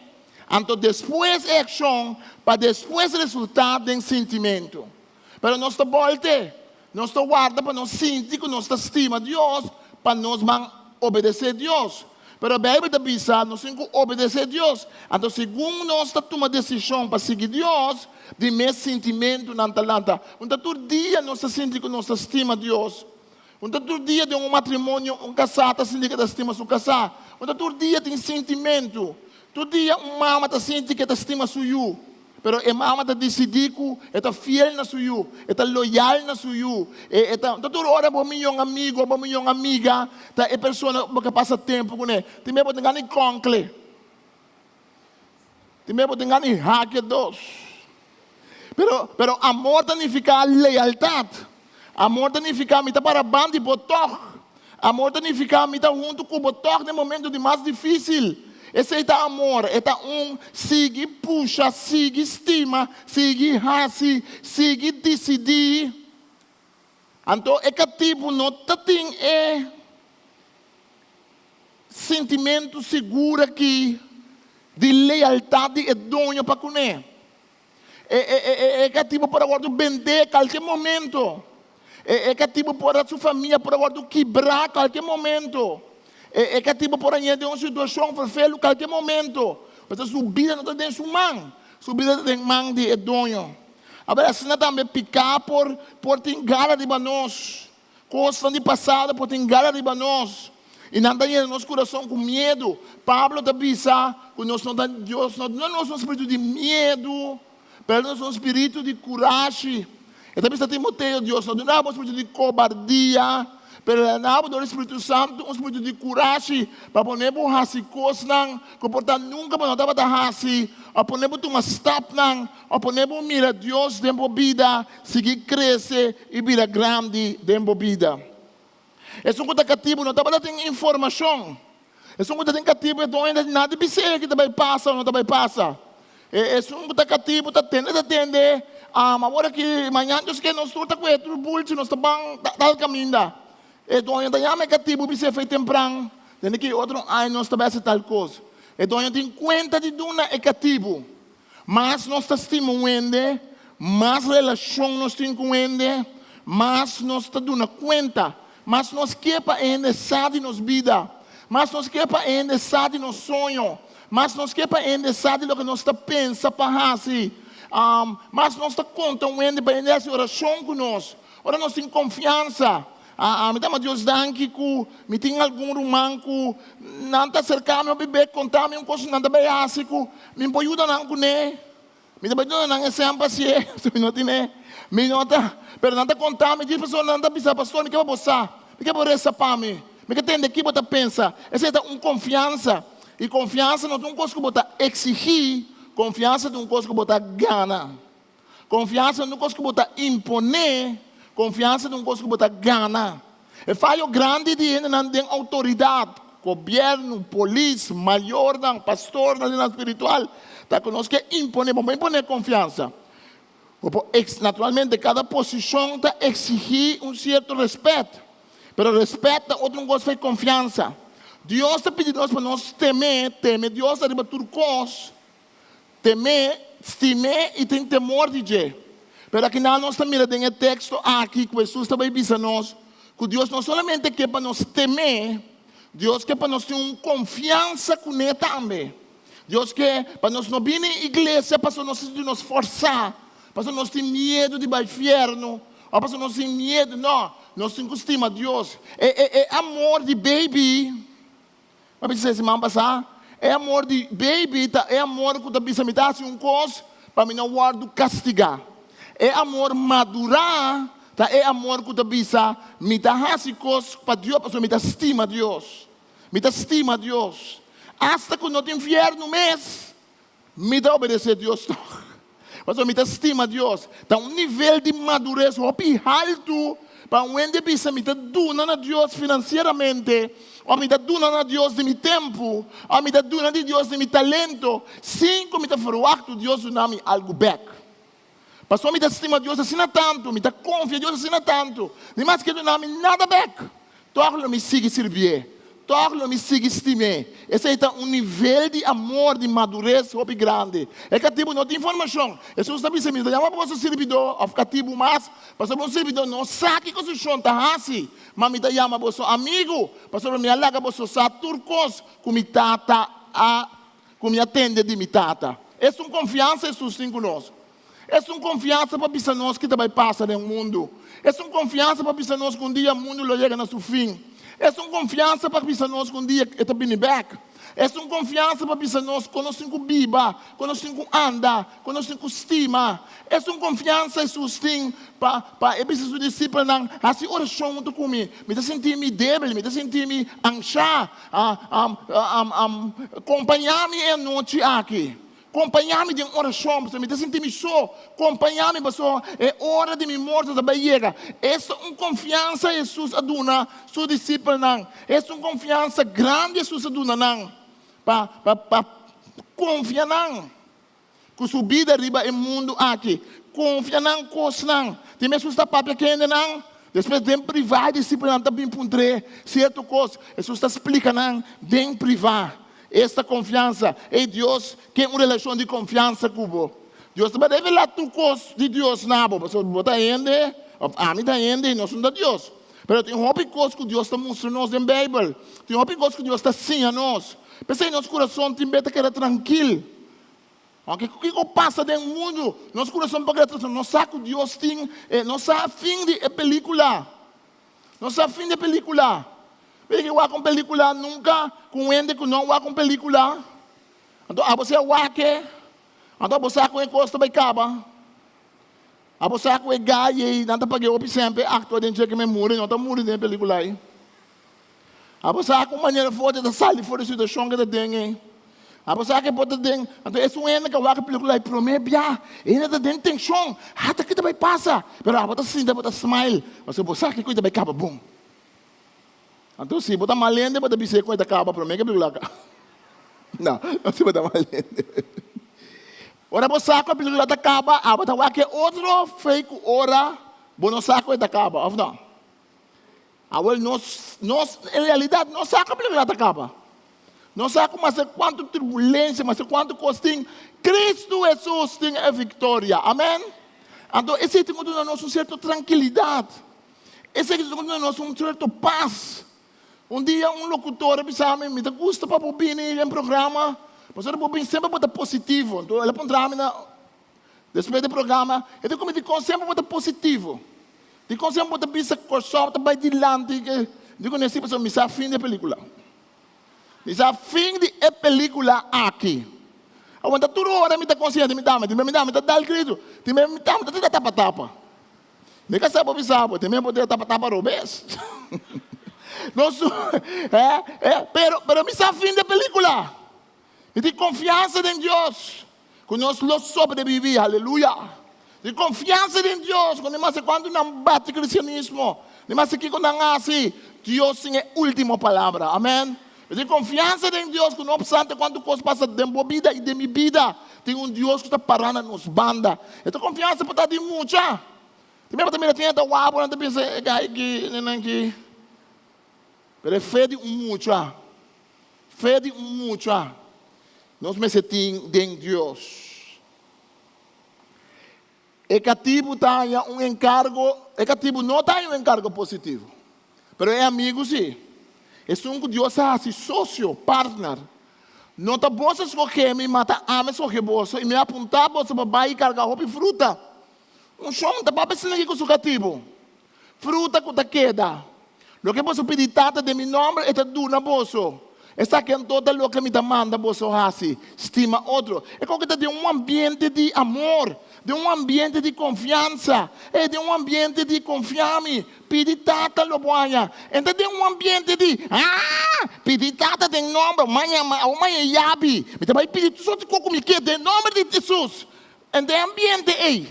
anto despues e akshon pa despues resultá den sintimentu. Pero nos ta bolte, nos ta warda pa nos sinti ku nos ta stima Dios pa nos ban obedesé Dios. Pero Beibel ta bisa nos tin ku obedesé Dios. Anto segun nos ta tuma desishon pa sigui Dios, di mes sintimentunan ta lanta. Un ta tur dia nos ta sinti ku nos ta stima Dios. Un ta tur dia den un matrimonio un kasá ta sinti ku e ta stima su kasá. Un ta tur dia tin sintimentu. Tur dia un mama ta sinti ku e ta stima su yu. Pero e mama ta disidí ku e ta fiel na su yu, e ta loyal na su yu. E ta ta tur ora bo miyon amigu o bo miyon amiga ta e persona ku bo ke pasa tempu kuné. Tin bes bo tin gana di kònkle. Tin bes bo tin gana di hak e dos. Pero, pero amor ta nifiká lealtat. Amor ta nifiká mi ta para ban di bo tòg. Amor ta nifiká mi ta huntu ku bo tòg den momento di mas difísil. Esei ta amor. E ta un sigui pusha, sigui stima, sigui hasi, sigui disidí. Anto e katibu no ta tin e sintimentu sigur aki di lealtat di e doño pa kuné. E katibu por a wòrdu bendé kalke momento. E katibu por a su famia por a wòrdu kibrá kalke momento. E katibu por a ña den un situashon ferfelu kalke momento. Pasobra su bida no ta den su man, su bida ta den man di e doño. Awor asina tambe piká por por tin gara riba nos. Kosnan di pasado por tin gara riba nos i nan ta yena nos kurason ku miedu. Pablo ta bisa ku nos no ta, Dios no duna nos un spiritu di miedu, pero a duna nos un spiritu di kurashi. E ta bisa Timoteo, Dios no duna bo un spiritu di kobardia, pero el a duna bo dor di spiritu santu un spiritu di kurashi pa pone bo hasi kosnan ku por ta nunka bo no tabata hasi, òf pone bo tuma stapnan O pone bo mira Dios den bo bida sigui krese i bira grandi den bo bida. Esun ku ta katibu no tabata tin informashon. Esun ku ta den katibu e doño ta nada bis'é ki ta bai pasa o no ta bai pasa. E esun ku ta katibu ta tende ta tende, awor aki mañan Dios ke nos tur ta kue tur bulchi nos ta ban tal kaminda. E doño ta yama e katibu bis'é fei tempran, tende ki otro aña nos ta bai hasi tal kos. E doño tin kuenta di duna e katibu. Mas nos ta stima un hende, mas relashon nos tin ku un hende, mas nos ta duna kuenta, mas nos ke pa e hende sa di nos bida, mas nos ke pa e hende sa di nos soño, mas nos ke pa e hende sa di loke nos ta pensa pa hasi, mas nos ta konta un hende pa e hende hasi orashon ku nos. Ora nos tin konfiansa. Ami ta ama Dios danki ku mi tin algun ruman ku nan ta aserká mi hopi bek konta mi un kos ku nan ta bai hasi ku mi por yuda nan kuné. Mi ta bai duna nan esèmpel asié, mi no tine, mi no ta, pero nan ta konta mi djis pasobra nan ta bisa, Pastor, mi ke pa bo sa, mi ke bo resa pa mi, mi ke tende ki bo ta pensa. Esei ta un konfiansa, i konfiansa no ta un kos ku bo ta eksigí, konfiansa ta un kos ku bo ta gana. Konfiansa no ta un kos ku bo ta imponé, konfiansa ta un kos ku bo ta gana. E fayo grandi di hendenan den outoridat, gobièrnu, polis, mayornan, pastornan, lidernan spiritual, ta ku nos ke imponé, bo no por imponé konfiansa. Bo por eks, naturalmente kada posishon ta eksigí un sierto rèspèt, pero rèspèt ta otro un kos for konfiansa. Dios ta pidi nos pa nos tem'é, teme Dios ariba tur kos, Tem'é, stim'é i tin temor di dje. Pero akinan nos ta mira den e teksto aki ku Hesus ta bai bisa nos ku Dios no solamente ke pa nos tem'é, Dios ke pa nos tin un konfiansa kuné tambe. Dios ke pa nos no bini iglesia pasobra nos ta sinti nos forsá, pasobra nos tin miedu di bai fièrnu òf pasobra nos tin miedu. No, nos tin ku stima Dios. E e e amor di baby. Mi a bisa e siman pasá, e amor di baby ta e amor ku ta bisa mi ta hasi un kos pa mi no wòrdu kastigá. E amor madurá ta e amor ku ta bisa mi ta hasi kos pa Dios pasobra mi ta stima Dios. Mi ta stima Dios. Asta ku no tin fièrnu mes, Mi ta obedesé Dios tòg, pasobra mi ta stima Dios. Ta un nivel di madures hopi haltu pa un hende bisa mi ta duna na Dios finansieramente, òf mi ta duna na Dios di mi tempu, òf mi ta duna di Dios di mi talento, sin ku mi ta ferwagt ku Dios duna mi algu bèk. Pasobra mi ta stima Dios asina tantu, mi ta konfia Dios asina tantu, ni maske e duna mi nada bèk, tòg lo mi sigui sirbié, tòg lo mi sigui stim'é. Esei ta un nivel di amor, di madures hopi grandi. E katibu no tin formashon. Hesus ta bisa, Mi no ta yama boso sirbidó òf katibu mas, pasobra un sirbidó no sa kiko su shon ta hasi, ma mi ta yama boso amigu, pasobra mi a laga boso sa tur kos ku mi Tata a Ku mi a tende di mi Tata. Es un konfiansa Hesus tin ku nos. Es un konfiansa pa bisa nos ki ta bai pasa den mundu. Es un konfiansa pa bisa nos ku un dia mundu lo yega na su fin. Es un konfiansa pa bisa nos ku un dia e ta bini bèk. Es un konfiansa pa bisa nos kon nos tin ku biba, kon nos tin ku anda, kon nos tin ku stima. Es un konfiansa Hesus tin pa pa e bisa su disipelnan, Hasi orashon huntu ku mi. Mi ta sinti mi débil, mi ta sinti mi anshá. Kompañá mi e anochi aki. Kompañá mi den orashon, pasobra mi ta sinti mi so. Kompañá mi, pasobra e ora di mi morto ta bai yega. Esta un konfiansa Hesus a duna su disipelnan! Esta un konfiansa grandi Hesus a duna nan pa pa konfia nan ku su bida riba e mundu aki. Konfia nan kosnan. Tin Hesus ta papia ku hendenan, despues den privá e disipelnan ta bin puntr'é sierto kos. Hesus ta splika nan den privá. Esta konfiansa! Ei, Dios ke un relashon di konfiansa ku bo. Dios ta bai revelá tur kos di Dios na bo, pasobra bo ta hende, òf ami ta hende, i nos no ta Dios. Pero tin hopi kos ku Dios ta mustra nos den Beibel. Tin hopi kos ku Dios ta siña nos. P'esei nos kurason tin be ta keda trankil. Aunke kiko pasa den mundu, nos kurason por keda trankil. Nos sa ku Dios tin, nos sa fin di e pelikula. Nos sa fin di e pelikula. Mira ke wak un pelikula nunka ku un hende ku no wak un pelikula. Anto abo si a wak e, anto abo sa ku e kos ta bai kaba. Abo sa ku e guy ei nan ta pag'é hopi semper aktua den dje ke men muri, no ta muri den e pelikula ei. Abo sa ku manera forte ta sali for di situashon ke ta den ei. Abo sa ku e por ta den, anto esun hende ka wak e pelikula ei promé bia, e hende ta den tenshon, ata ki ta bai pasa? Pero abo ta sinta abo ta smile, pasobra bo sa kiko ta bai kaba bon. Anto si bo ta mal hende bo ta bis'é ku e ta kaba promé ke pelikula kaba. No, no si bo ta mal hende. Ora bo sa ku e pelikula ta kaba, abo ta wak e otro fei ku ora bo no sa ku e ta kaba, òf no? Awel nos, nos en realidat no sa ku e pelikula ta kaba. Nos sa ku maske kuantu turbulensia, maske kuantu kos tin, Kristu Hesus tin e viktoria. Amen? Anto esei tin ku duna nos un sierto trankilidat. Esei tin ku duna nos un sierto pas. Un dia un lokutor a bisa mi, mi ta gusta pa bo bini den programa, pasobra bo bin semper bo ta positivo. Anto el a puntra mi na despues di programa, e ta ku mi, dikon semper bo ta positivo? Dikon semper bo ta bisa Kòrsou ta bai dilanti? Di ku nesi pasobra mi sa fin di e pelikula. Mi sa fin di e pelikula aki. Awor ta tur ora mi ta konsiente mi dama, tin bes mi dama mi ta dal gritu, tin bes mi dama mi ta tira tapa tapa. Mi ka sa bo bisa bo, tin bes bo tira tapa tapa robes. Nos eh eh pero pero mi sa fin di e pelikula. Mi tin konfiansa den Dios ku nos lo sobreviví, aleluya. Tin konfiansa den Dios ku ni maske kuantu nan bati kristianismo, ni maske kiko nan hasi, Dios tin e último palabra. Amèn. Mi tin konfiansa den Dios ku no opstante kuantu kos pasa den bo bida i den mi bida, tin un Dios ku ta pará na nos banda. E ta konfiansa por ta di mucha. Tin bia bo ta mira tin hende ta wak bo, nan ta pensa e gai aki, nenan aki. Pero e fe di un mucha. Fe di un mucha nos mester tin den Dios. E katibu ta haña un enkargo, e katibu no ta haña un enkargo positivo, pero e amigu si. Esun ku Dios a hasi sosio, partner. No ta boso a skohe mi, ma ta ami a skohe boso, i mi a apuntá boso pa bai i karga hopi fruta. Un shon ta papia asina aki ku su katibu. Fruta ku ta keda. Loke boso pidi Tata den mi nòmber, e ta duna boso. Esaki anto ta loke mi ta manda boso hasi, stima otro. E koke ta den un ambiente di amor, den un ambiente di konfiansa, e den un ambiente di konfia mi, pidi Tata lo bo haña. E ta den un ambiente di, ah, pidi Tata den nòmber, maña, awor maña yabi, mi ta bai pidi tur sorti kos ku mi ke den nòmber di Hesus. E den ambiente ei.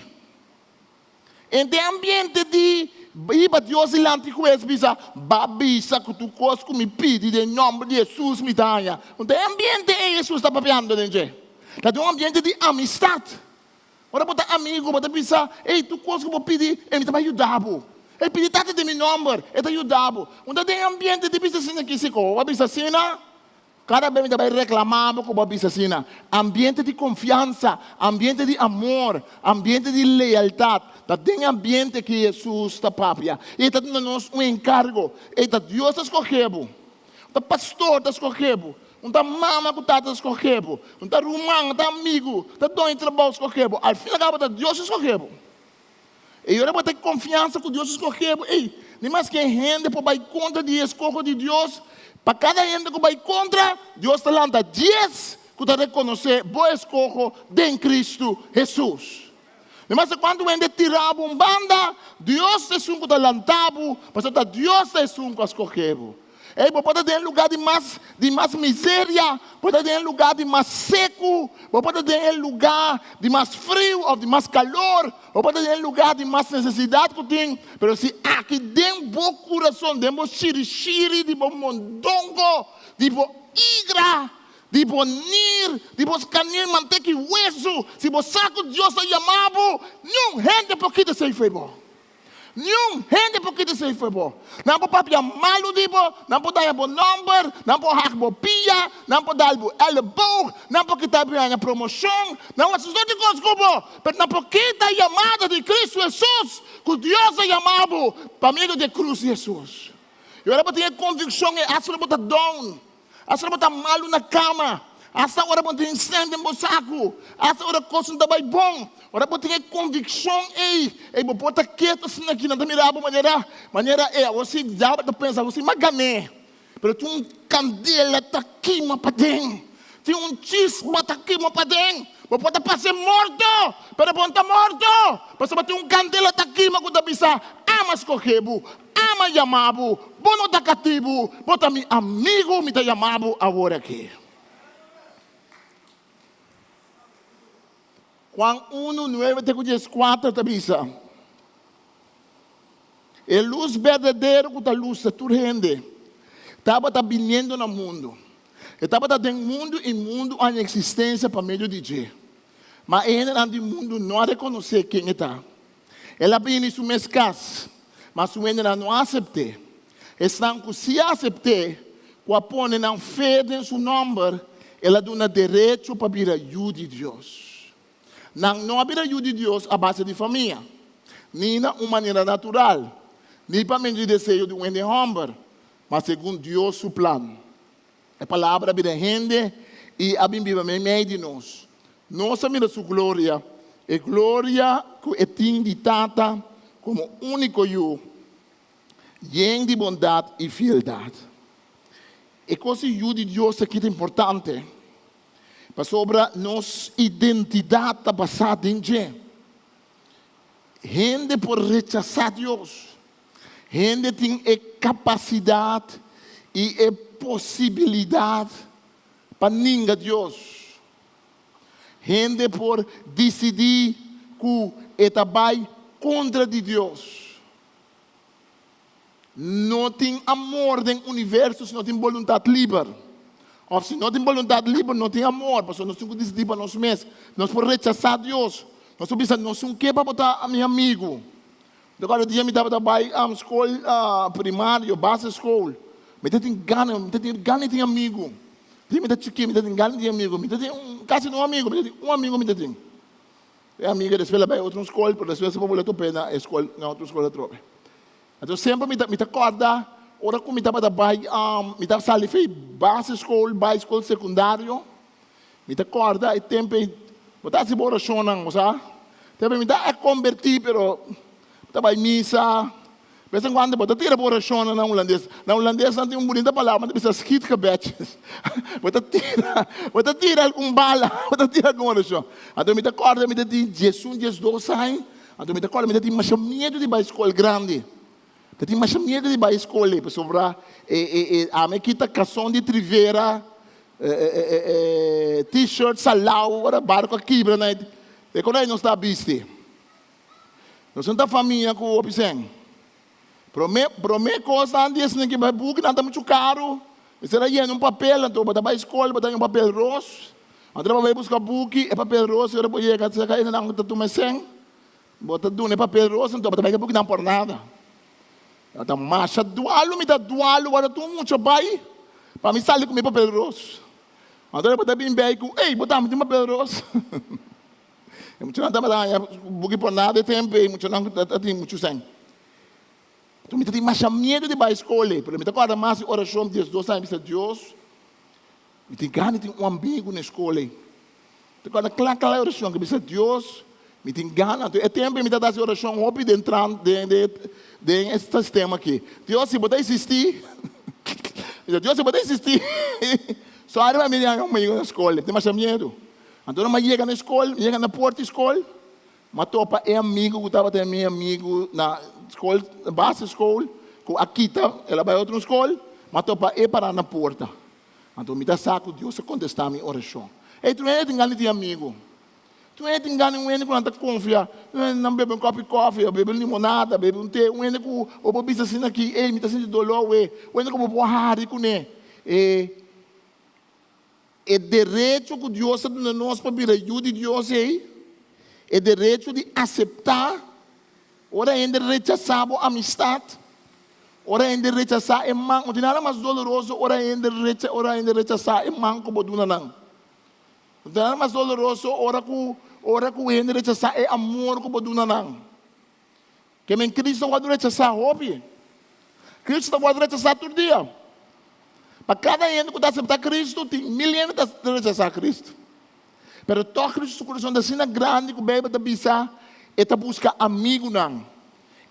En den ambiente di hiba Dios dilanti hues bisa, Ba bisa ku tur kos ku mi pidi den nòmber di Hesus mi ta haña. Un den ambiente ei Hesus ta papiando den dje. Ta den un ambiente di amistat. Ora bo ta amigu bo ta bisa, Ey, tur kos ku bo pidi, e mi ta bai yuda bo. Ey, pidi Tata den mi nòmber, e ta yuda bo. Un ta den ambiente di bisa asina ki si ku bo a bisa asina. Kada bes mi ta bai reklamá bo ku bo a bisa asina. Ambiente di konfiansa, ambiente di amor, ambiente di lealtat. Ta den e ambiente ki Hesus ta papia. I e ta duna nos un enkargo. E ta Dios ta skohe bo. Un ta pastor ta skohe bo. Un ta mama ku tata ta skohe bo. Un ta ruman, un ta amigu, ta doño di trabou skohe bo. Al fin al kabo ta Dios ta skohe bo. I ora bo ta konfiansa ku Dios a skohe bo, ei, ni maske hende por bai kontra di e eskoho di Dios, pa kada hende ku bai kontra, Dios ta lanta dies ku ta rekonosé bo eskoho den Kristu Hesus. Ni maske kuantu hende tira bo un banda, Dios ta esun ku ta lanta bo, pasobra ta Dios ta esun ku a skohe bo. Ey, bo por ta den e lugá di mas, di mas miseria, bo ta den e lugá di mas seku, bo por ta den e lugá di mas friu òf di mas kalor, bo por ta den e lugá di mas nesesidat ku tin, pero si aki den bo kurason, den bo shirishiri, di bo mondongo, di bo igra, di bo nir, di bo skanir manteka i wesu, si bo sa ku Dios a yama bo, niun hende por kita esei fo'i bo. Niun hende por kita esei fo'i bo. Nan por papia malu di bo, nan por daña bo nòmber, nan por hak bo pia, nan por dal bo èleboog, nan por kita bo haña promoshon, nan por hasi tur kos ku bo, pero nan por kita e yamada di Kristu Hesus ku Dios a yama bo pa medio di e krus di Hesus. I ora bo tin e konvikshon ei, asta ora bo ta down, Asta ora bo ta malu na kama, asta ora bo tin sèn den bo saku, asta ora kos no ta bai bon, ora bo tin e konvikshon ei, ei bo por ta ketu asina aki, nan ta mira bo manera, manera e awor si diabel ta pensa awor si m'a gan'é, pero tin un kandela ta kima paden, tin un chispa ta kima paden, bo por ta pasa e morto, pero bo no ta morto, pasobra tin un kandela ta kima ku ta bisa, Ama skohe bo, Ama yama bo, bo no ta katibu, bo ta mi amigu, mi ta yama bo awor aki. Juan unu, nuebe te ku dieskuater ta bisa, E lus berdadero ku ta lustra tur hende tabata biniendo na mundu. E tabata den mundu i mundu a haña eksistensia pa medio di dje. Ma e hendenan di mundu no a rekonosé ken e ta. El a bini su mes kas, ma su hendenan no a asept'é. Esnan ku sí a asept'é, ku a pone nan fe den su nòmber, el a duna derecho pa bira yu di Dios. Nan no a bira yu di Dios a base di famia, ni na un manera natural, ni pa medio di deseo di un hende hòmber, ma segun Dios su plan. E Palabra a bira hende i a bin biba meimei di nos. Nos a mira su gloria, e gloria ku e tin di Tata komo úniko Yu, yen di bondat i fieldat. E kos di Yu di Dios aki ta importante, pasobra nos identidat ta basá den dje. Hende por rechasá Dios. Hende tin e kapasidat i e posibilidat pa ninga Dios. Hende por disidí ku e ta bai kontra di Dios. No tin amor den universo si no tin boluntat liber. Òf si no tin boluntat liber no tin amor, pasobra nos tin ku disidí pa nos mes. Nos por rechasá Dios. Nos por bisa, Nos un ke pa bo ta mi amigu. Di acuerdo dia mi tabata bai skol primario, basisschool, mi ta tin gana, mi ta tin gana di tin amigu. Dia mi ta chikí mi ta tin gana di tin amigu, mi ta tin un kasi no amigu, mi ta tin un amigu mi ta tin. E amigu despues el a bai otro skol, pero despues a bolbe top'é na e skol, na otro skol atrobe. Anto semper mi ta mi ta kòrda ora ku mi tabata bai mi ta sali for basisschool bai skol sekundario, Mi ta kòrda e tempu ei, bo ta hasi bo orashonnan, bo sa. Tempu ei mi ta a kombertí, pero mi ta bai misa, Bes en cuando bo ta tira bo oracionnan na hulandes. Na hulandes nan tin un bunita palabra, nan ta bisa schietgebedjes. Bo ta tira, bo ta tira algun bala, bo ta tira algun oracion. Anto mi ta corda mi ta tin diesun, diesdos aña, anto mi ta corda mi ta tin masha miedu di bai scol grandi. Ta tin masha miedu di bai scol ei, pasobra e, e, e, ami a kita cason di trivera, e, e, e, e, t-shirt salau, ora barco a kibra na e, e con ei nos ta bisti. Nos no ta famia ku hopi sèn. Promé, promé kosnan di esnan ki bai buki nan ta muchu karu. Mester a yena un papel, anto bo ta bai skol bo ta haña un papel ros. Anto bo bai buska buki, e papel ros ora bo yega serka esnan ku ta tuma e sèn, bo ta duna e papel ros anto bo ta bai ku e bukinan por nada. Bo ta masha dualu, mi ta dualu ora tur mucha bai pa mi sali ku mi papel ros. Anto bo ta bin bei ku, ey, bo tambe tin papel ros. E muchanan tabata haña buki por nada e tempu ei, muchanan ta tin muchu sèn. Enton mi ta tin masha miedu di bai skol ei, pero mi ta kòrda mas di orashon 12 aña, mi bisa Dios, mi tin gana di tin un amigu na e skol ei. Mi ta kòrda kla kla e orashon, mi bisa Dios, mi tin gana. Anto e tempu ei mi tabata hasi orashon hopi den tran den den e sistema aki. Dios, si bo ta eksistí, mi bisa Dios, si bo ta eksistí, sòri pa mi di haña un amigu na skol ei, mi tin masha miedu. Anto ora mi a yega na e skol, mi yega na porta di skol, mi a topa e amigu ku tabata mi amigu na skol, basisschool, ku a kita, el a bai otro skol, mi a topa e pará na porta. Anto mi ta sa ku Dios a kontestá mi orashon. Ey, tur hende tin gana di tin amigu. Tur hende tin gana di un hende ku nan ta konfia, nan bebe un kòpi kòfi, òf bebe un limonada, bebe un te, un hende ku bo por bisa asina aki, ey, mi ta sinti doló awe, un hende ku bo por hari kuné. E. E derecho ku Dios a duna nos pa bira yu di Dios ei, e derecho di aseptá ora hende rechasá bo amistat, ora hende rechasá e man, no tin nada mas doloroso ora hende recha ora hende rechasá e man ku bo duna nan. No tin nada mas doloroso ora ku ora ku hende rechasá e amor ku bo duna nan. Ke men Cristo ta wòrdu rechasá hopi. Cristo ta wòrdu rechasá tur dia. Pa kada hende ku ta aseptá Cristo, tin mil hende ta rechasá Cristo. Pero tòg Cristo su kurason ta asina grandi ku Beibel ta bisa e ta buska amigunan.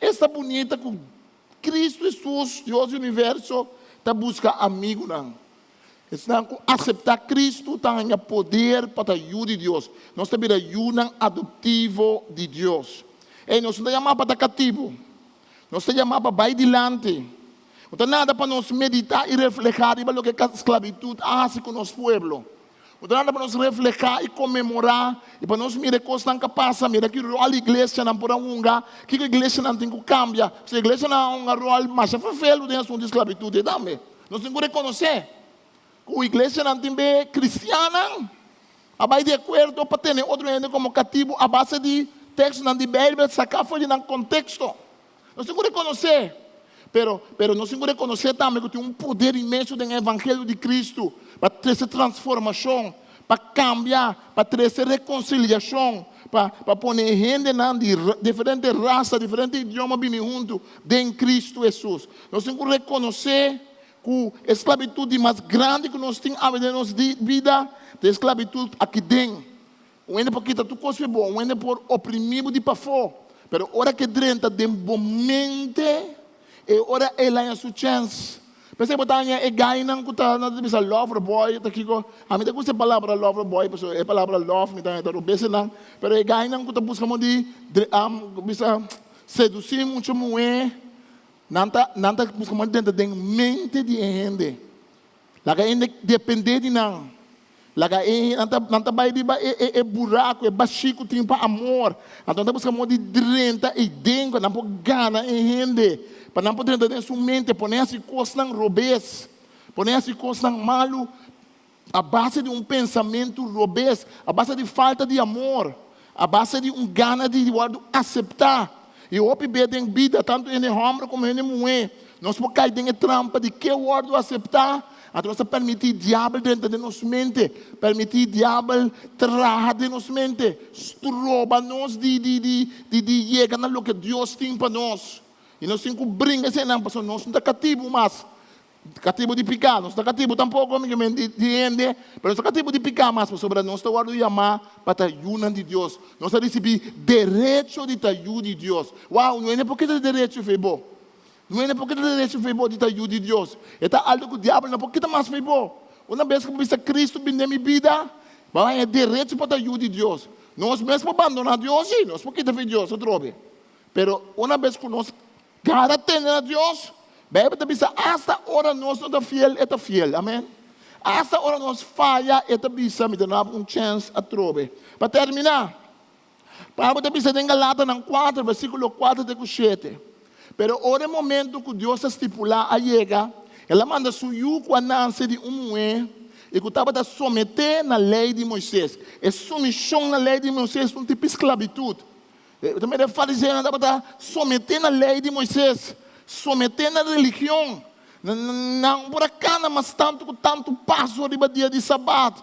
Esta bunita ku Cristo Hesus, Dios di universo, ta buska amigunan. Esnan ku aseptá Kristu ta haña poder pa ta yu di Dios. Nos ta bira yunan adoptivo di Dios. Ei, nos no ta yamá pa ta katibu. Nos ta yamá pa bai dilanti. No ta nada pa nos meditá i reflehá riba loke sklabitut a hasi ku nos pueblo. No ta nada pa nos reflehá i konmemorá i pa nos mira e kosnan ku a pasa, mira ki ròl iglesianan por a hunga, kiko iglesianan tin ku kambia. Pasobra iglesianan a hunga ròl masha ferfelu den asuntu di sklabitut ei tambe. Nos tin ku rekonosé ku iglesianan tin be kristiannan a bai di akuerdo pa tene otro hende komo katibu a base di tekstonan di Beibel saká for di nan konteksto. Nos tin ku rekonosé. Pero, pero nos tin ku rekonosé tambe ku tin un poder inmenso den e evangelio di Kristu pa trese transformashon, pa kambia, pa trese rekonsiliashon, pa pa pone e hendenan di diferente rasa, diferente idioma bini huntu den Kristu Hesus. Nos tin ku rekonosé ku e sklabitut di mas grandi ku nos tin awe den nos bida ta e sklabitut aki den. Un hende por kita tur kos for bo, un hende por oprimí bo di pafó, pero ora ku e drenta den bo mente, e ora el haña su chèns. P'esei bo ta haña e gainan ku ta nan ta bisa lover boy ta kiko, ami ta gusta e palabra lover boy pasobra e palabra love mi ta haña ta robes nan, pero e gainan ku ta buska modo di bisa sedusí mucha muhé. Nan ta nan ta buska manera di drenta den mente di e hende. Laga e hende dependé di nan. Laga e nan ta nan ta bai riba e e e buraku, e bashí ku tin pa amor. Anto nan ta buska moda di drenta ei den ku nan por gana e hende, pa nan por drenta den su mente, pone hasi kosnan robes, pone hasi kosnan malu a base di un pensamentu robes, a base di falta di amor, a base di un gana di wòrdu aseptá. I hopi bes den bida, tantu hende hòmber komo hende muhé, nos por kai den e trampa di ke wòrdu aseptá, anto nos ta permití diabel drenta den nos mente, permití diabel traha den nos mente, stroba nos di di di di di yega na loke Dios tin pa nos. I nos tin ku bringa eseinan pasobra nos no ta katibu mas. Katibu di piká. Nos ta katibu tampoko, mi ke men, di hende, pero nos ta katibu di piká mas, pasobra nos ta wòrdu yamá pa ta yunan di Dios. Nos ta risibí derecho di ta yu di Dios. Wou, no hende por kita e derecho fei bo. No hende por kita derecho fei bo di ta yu di Dios. E ta algu ku diabel no por kita mas fei bo. Una bes ku bo bisa Kristu bin den mi bida, bo a haña derecho pa ta yu di Dios. Nos mes por bandoná Dios, sí, nos por kita fei Dios atrobe. Pero una bes ku nos gara tene na Dios, Beibel ta bisa asta ora nos no ta fiel, e ta fiel. Amen. Asta ora nos faya, e ta bisa, mi ta duna bo un chèns atrobe. Pa terminá, Pablo ta bisa den Galatanan kuater, versíkulo kuater te ku shete, Pero ora e momentu ku Dios a stipulá a yega, el a manda su Yu ku a nase di un muhé i ku tabata someté na Lei di Moisés. E sumishon na Lei di Moisés ta un tipo di sklabitut. Ta mira e fariseonan tabata someté na Lei di Moisés, someté na religion. Nan por a kana mas tantu ku tantu paso riba dia di Sabat.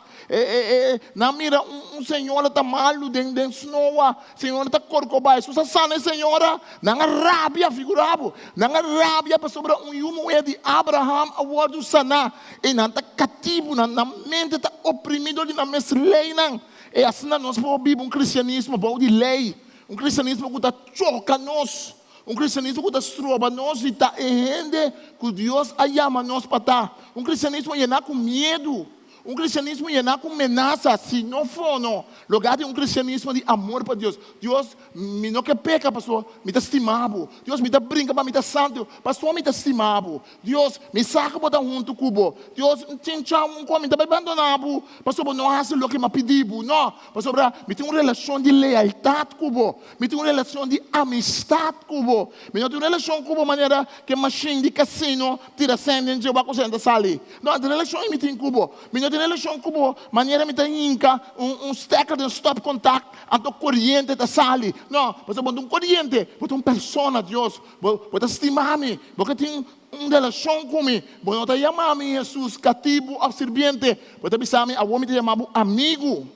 Nan mira un señora ta malu den den snoa, señora ta korkobá. Hesus a sana e señora. Nan a rabia, figurá bo, nan a rabia pasobra un yu muhé di Abraham a wòrdu saná. I nan ta katibu, nan mente ta oprimí dor di nan mes leinan. E asina nos por biba un kristianismo bou di lei, un kristianismo ku ta choka nos. Un kristianismo ku ta stroba nos di ta e hende ku Dios a yama nos pa ta. Un kristianismo yená ku miedu. Un kristianismo yená ku menasa, si no fono. Lugá di un kristianismo di amor pa Dios. Dios, mi no ke peka pasobra mi ta stima bo. Dios, mi ta brinka pa mi ta santu pasobra mi ta stima bo. Dios, mi sa ku bo ta huntu ku bo. Dios, N tin chau un kos, mi ta bai bandoná bo pasobra bo no hasi loke mi a pidi bo. No, pasobra mi tin un relashon di lealtat ku bo. Mi tin un relashon di amistat ku bo. Mi no tin un relashon ku bo manera ku e mashin di kasino tira sèn den dje wak ku sèn ta sali. No, e relashon ei mi tin ku bo. Mi no tin relashon ku bo manera mi ta hinka un stekker den stòpkontakt anto koriente ta sali. No, pasobra bo no ta un koriente, bo ta un persona, Dios. Bo bo ta stima mi, bo ke tin un relashon ku mi. Bo no ta yama mi, Hesus, katibu òf sirbiente. Bo ta bisa mi, awor mi ta yama bo amigu.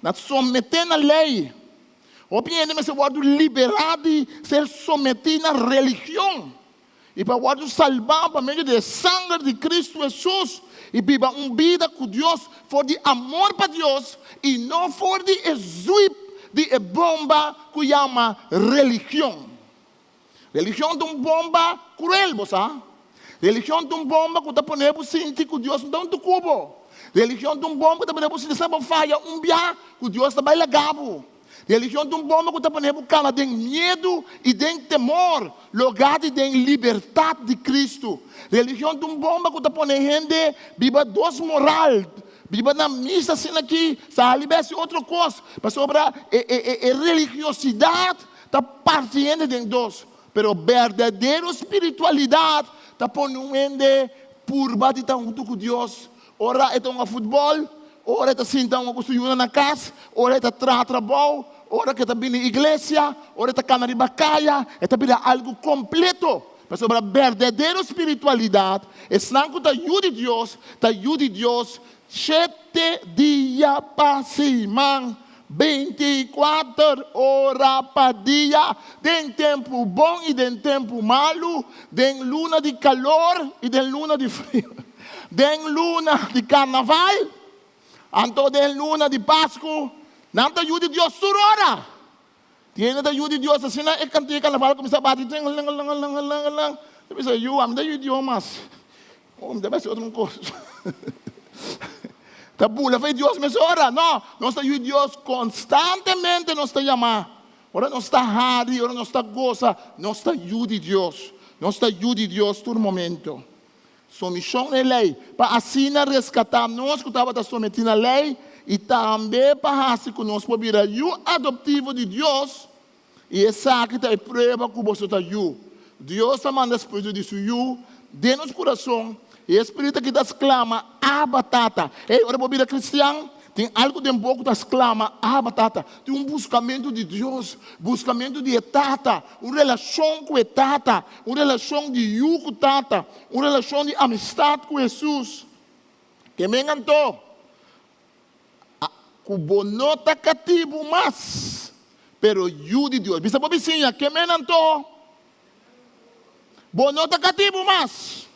Na someté na lei. Hopi hende mester wòrdu liberá di ser sometí na religion i pa wòrdu salbá pa medio di e sanger di Kristu Hesus i biba un bida ku Dios for di amor pa Dios i no for di e zuip di e bomba ku yama religion. Religion ta un bomba kruel, bo sa. Religion ta un bomba ku ta pone bo sinti ku Dios no ta huntu ku bo. Religion ta un bomba ku ta pone bo sinti sa bo faya un bia ku Dios ta bai laga bo. Religion ta un bomba ku ta pone bo kana den miedu i den temor logá di den libertat di Kristu. Religion ta un bomba ku ta pone hende biba dos moral, biba na misa asina aki, sali bai hasi otro kos, pasobra e religiosidat Ta parti hende den dos, pero berdadero spiritualidad ta pone un hende purba di ta huntu ku Dios ora e ta hunga futbòl, ora e ta sinta hunga ku su yunan na kas, ora e ta traha trabou, ora ku e ta bini iglesia, ora e ta kana riba kaya, e ta bira algu kompleto. Pasobra berdadero spiritualidad, esnan ku ta yu di Dios, ta yu di Dios shete dia pa siman. Binti kuater ora pa dia, den tempu bon i den tempu malu, den luna di kalor i den luna di friu, den luna di karnaval, anto den luna di Pasku, nan ta yu di Dios tur ora. Tin hende ta yu di Dios asina e kantiga di karnaval a kuminsá bati, tingelingelingelingeling, ta bisa, Yu, ami ta yu di Dios mas. Oh, mi ta bai hasi otro kos. Ta bula fe Dios mesora. No, nos ta yu Dios konstantemente nos ta yamá. Ora nos ta hari, ora nos ta gosa, nos ta yu di Dios. Nos ta yu di Dios tur momento. Sumishon na e lei, pa asina reskatá nos ku tabata sometí na lei i tambe pa hasi ku nos por bira yu adoptivo di Dios. I esaki ta e prueba ku boso ta yu. Dios a manda spiritu di su Yu den nos kurason, i e spiritu aki ta sklama, Abba, Tata! Ei, ora bo bira kristian, tin algu den bo ku ta sklama, Abba, Tata! Tin un buskamentu di Dios, buskamentu di e Tata, un relashon ku e Tata, un relashon di yu ku Tata, un relashon di amistat ku Hesus. Ke men anto? A Ku bo no ta katibu mas, pero yu di Dios. Bisa bo bisiña, Ke men anto? Bo no ta katibu mas,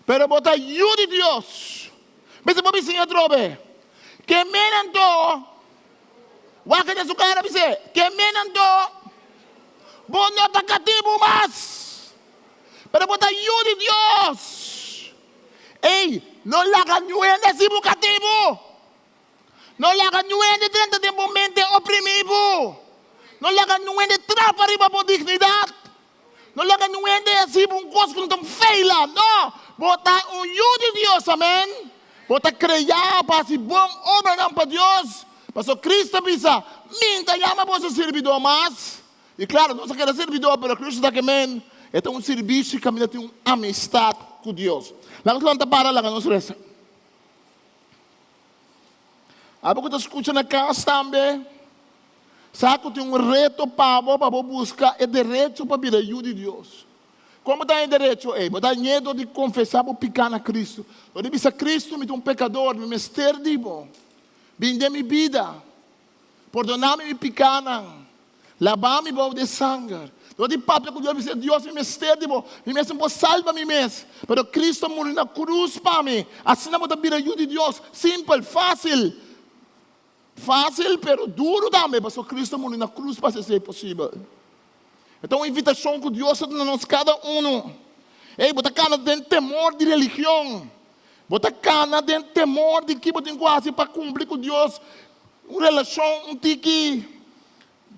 pero bo ta yu di Dios. Bisa bo bisiña atrobe, Ke men anto? Wak den su kara bis'é, Ke men anto? Bo no ta katibu mas. Pero bo ta yu di Dios. Ey, no laga niun hende hasi bo katibu. No laga niun hende drenta den bo mente oprimi bo. No laga niun hende trapa riba bo dignidat. No laga niun hende hasi bo un kos ku no ta feila. No! Bo ta un yu di Dios, amen. Bo ta kreá pa hasi bon obranan pa Dios. Pasobra Cristo a bisa, Mi ta yama boso sirbidó mas. I klaro, nos a keda sirbidó, pero Cristo ta ke men. E ta un sirbishi kaminda tin un amistat ku Dios. Laga nos lanta para, laga nos resa. Abo ku ta skucha na kas tambe, sa ku tin un reto pa bo pa bo buska e derecho pa bira yu di Dios. Kon bo ta haña e derecho ei? Bo ta hañ'é dor di konfesá bo piká na Cristo. Dor di bisa, Cristo, mi ta un pekador, mi mester di bo. Bin den mi bida. Pordoná mi mi pikánan. Labá mi bou di e sanger. Dor di papia ku Dios, mi bisa, Dios, mi mester di bo. Mi mes no por salba mi mes. Pero Cristo a muri na krus pa mi. Asina bo ta bira yu di Dios. Simpel, fásil. Fásil, pero duru tambe, pasobra Cristo a muri na krus pa hasi esei posibel. E ta un invitashon ku Dios ta duna nos kada unu. Ey, bo ta kana den temor di religion. Bo ta kana den temor di ki bo tin ku hasi pa kumpli ku Dios. Un relashon un tiki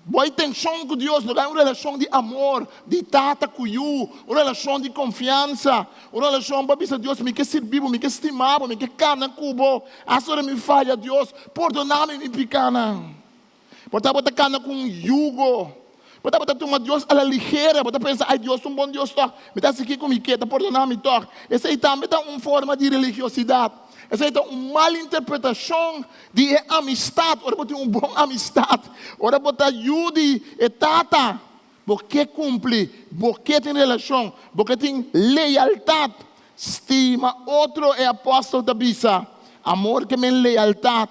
bo intenshon ku Dios lo ta un relashon di amor, di tata ku yu, un relashon di konfiansa, un relashon pa bisa Dios, mi ke sirbi bo, mi ke stima bo, mi ke kana ku bo. Asta ora mi faya Dios, pordona mi mi pikanan. Bo tabata kana ku un yugo. Bo tabata tuma Dios a la ligera. Bo ta pensa, Ai, Dios ta un bon Dios tòg. Mi ta hasi kiko mi ke, ta pordoná mi tòg. Esei tambe ta un forma di religiosidat. Esei ta un mal interpretashon di e amistat. Ora bo tin un bon amistat, ora bo ta yu di e Tata, bo ke kumpli, bo ke tin relashon, bo ke tin lealtat. Stima otro, e apòstel ta bisa. Amor ke men lealtat.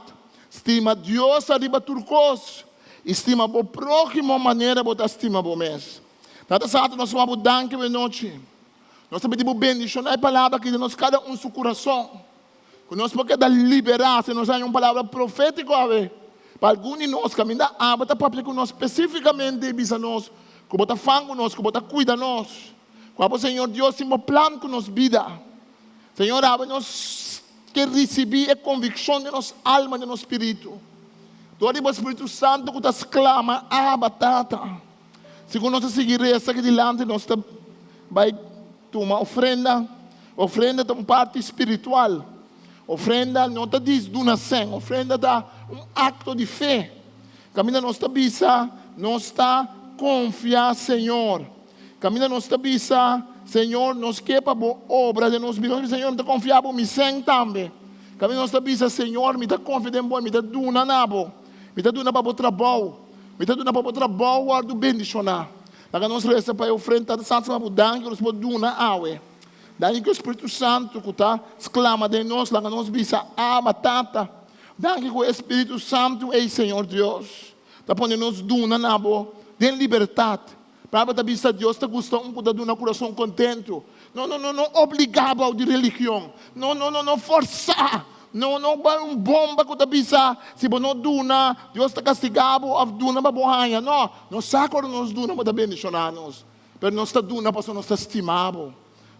Stima Dios ariba tur kos, i stima bo próhimo manera bo ta stima bo mes. Tata Santu, nos wak bo danki awe nochi. Nos ta pidi bo bendishoná e palabra aki den nos kada un su kurason. Ku nos por keda liberá si nos haña un palabra profétiko awe. Pa algun di nos kaminda abo ta papia ku nos spesífikamente i bisa nos ku bo ta fan ku nos, ku bo ta kuida nos. Ku abo Señor Dios tin bo plan ku nos bida. Señor awe nos ke risibí e konvikshon den nos alma, den nos spiritu. Dor di bo Spiritu Santu ku ta sklama, Abba, Tata. Segun nos ta sigui resa aki dilanti, nos ta bai tuma ofrenda. Ofrenda ta un parti spiritual. Ofrenda no ta dis duna sèn. Ofrenda ta un akto di fe. Kaminda nos ta bisa, nos ta konfia Señor. Kaminda nos ta bisa, Señor, nos ke pa Bo obra den nos bida. Nos bisa, Señor, mi ta konfia Bo mi sèn tambe. Kaminda nos ta bisa, Señor, mi ta konfia den Bo i mi ta duna na Bo. Mi ta duna pa Bo trabou. Mi ta duna pa Bo trabou wòrdu bendishoná. Laga nos resa pa e ofrenda. Tata Santu, stima Bo danki ku nos por duna awe. Danki ku e Spiritu Santu ku ta sklama den nos, laga nos bisa, Abba, Tata. Danki ku e Spiritu Santu ei, Señor Dios, ta pone nos duna na Bo den libertat. Pablo ta bisa Dios ta gusta un ku ta duna kurason kontentu. No, no, no, no obligá bou di religion. No, no, no, no forsá. No, no bai un bomba ku ta bisa si bo no duna, Dios ta kastigá bo òf duna pa bo haña. No, nos sa ku ora nos duna bo ta bendishoná nos. Pero nos ta duna pasobra nos ta stima bo.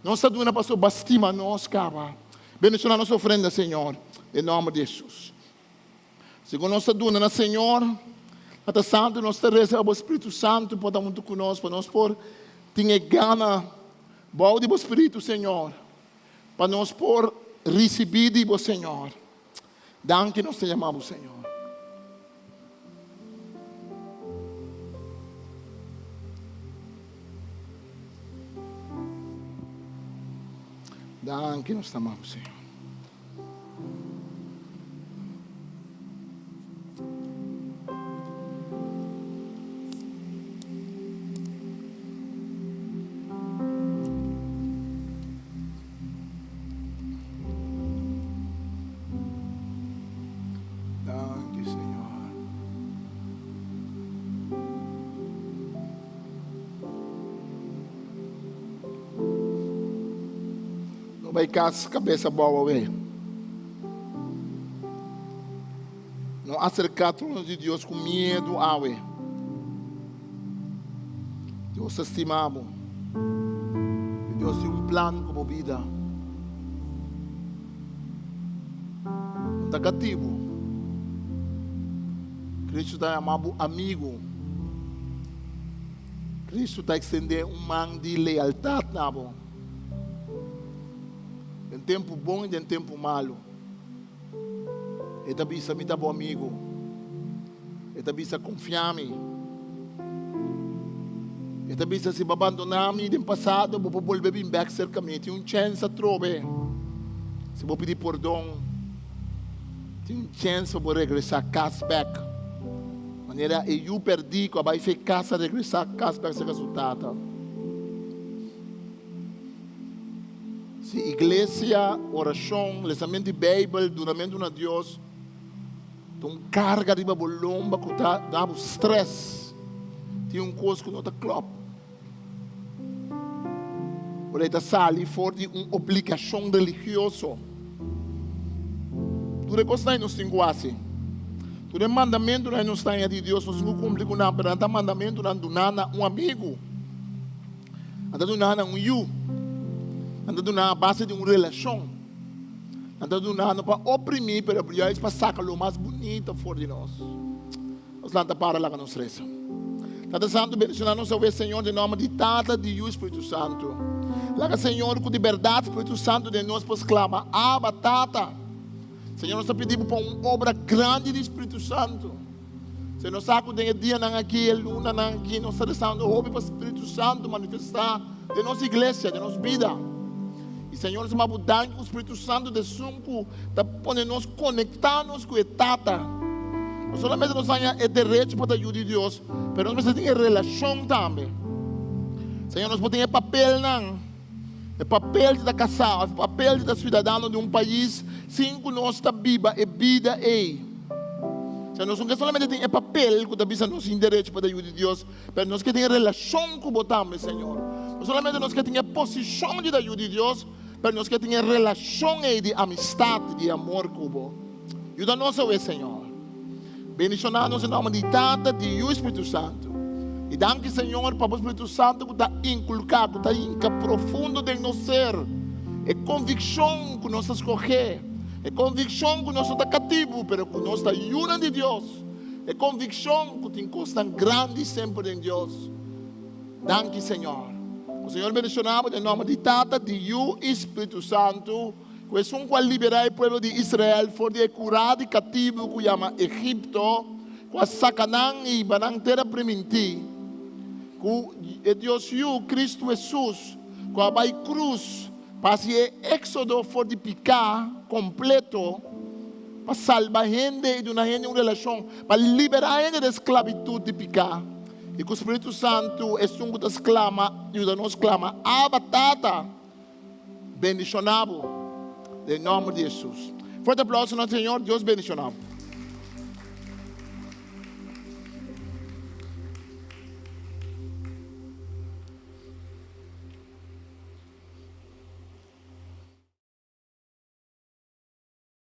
Nos ta duna pasobra bo a stima nos kaba. Bendishoná nos ofrenda, Señor, den nòmber di Hesus. Segun nos ta duna na Señor, Tata Santu, nos ta resa pa bo Spiritu Santu por ta huntu ku nos, pa nos por tin e gana bou di bo Spiritu, Señor, pa nos por risibí di bo, Señor. Danki nos ta yama bo, Señor. Danki nos ta ama bo, Señor. Danki, Señor. No bai kas kabes abou awe. No aserká trono di Dios ku miedu awe. Dios ta stima bo. Dios tin un plan ku bo bida. No ta katibu. Kristu ta yama bo amigu. Kristu ta ekstendé un man di lealtat na bo. Den tempu bon i den tempu malu. E ta bisa, Mi ta bo amigu. E ta bisa, Konfia mi. E ta bisa, Si bo a bandoná mi den pasado, bo por bolbe bin bèk serka mi. Tin un chèns atrobe. Si bo pidi pordon, tin un chèns pa bo regresá kas bèk. Manera e yu pèrdí ku a bai fe kas a regresá kas bèk serka su tata. Si iglesia, orashon, lesamentu di Beibel, dunamentu na Dios ta un karga riba bo lomba ku ta da bo strès, tin un kos ku no ta klòp. Ora e ta sali for di un obligashon religioso. Tur e kosnan ei nos tin ku hasi. Tur e mandamentunan ei nos ta haña di Dios nos tin ku kumpli ku nan, pero nan ta mandamentunan duná na un amigu. Nan ta duna nan un yu. Nan ta duna a base di un relashon. Nan ta duna no pa oprimí, pero juist pa saka lo mas bunito for di nos. Nos lanta para laga nos resa. Tata Santu, bendiciona nos awe, Señor, den nomber di Tata, di Yu, Spiritu Santu. Laga, Señor, ku di berdad Spiritu Santu den nos por sklama, Abba, Tata. Señor, nos ta pidi Bo pa un obra grandi di Spiritu Santu. Si nos sa ku den e dianan aki, e lunanan aki, nos ta resando hopi pa Spiritu Santu manifestá den nos iglesia, den nos bida. I Señor, nos ta bo danki ku Spiritu Santu ta esun ku ta pone nos konektá nos ku e Tata. No solamente nos haña e derecho pa ta yu di Dios, pero nos mester tin e relashon tambe. Señor, nos por tin e papelnan, e papel di ta kasá òf e papel di ta siudadano di un pais sin ku nos ta biba e bida ei. Sea, nos no ke solamente tin e papel ku ta bisa nos tin derecho pa ta yu di Dios, pero nos ke tin e relashon ku bo tambe, Señor. No solamente nos ke tin e posishon di ta yu di Dios, pero nos ke tin e relashon ei di amistat, di amor ku bo. Yuda nos awe, Señor. Bendishoná nos den nòmber di Tata, di Yu i Spiritu Santu. I danki, Señor, pa bo Spiritu Santu ku ta inkulká, ku ta hinka profundo den nos ser e konvikshon ku nos ta skohé, e konvikshon ku nos no ta katibu, pero ku nos ta yunan di Dios, e konvikshon ku tin kosnan grandi semper den Dios. Danki, Señor. Ku Señor bendishoná bo den nòmber di Tata, di Yu i Spiritu Santu. Ku esun ku a liberá e pueblo di Israel for di e kurá di katibu ku yama Egipto, ku a saka nan i hiba nan tera primintí, ku e Dios Yu, Kristu Hesus, ku a bai krus pa hasi e éksodo for di piká kompleto, pa salba hende i duna hende un relashon, pa liberá hende di e sklabitut di piká, i ku Spiritu Santu, esun ku ta sklama, yuda nos sklama, Abba, Tata! Bendiciona bo den nomber di Jesus. Fuerte aplauso na Señor. Dios bendiciona bo.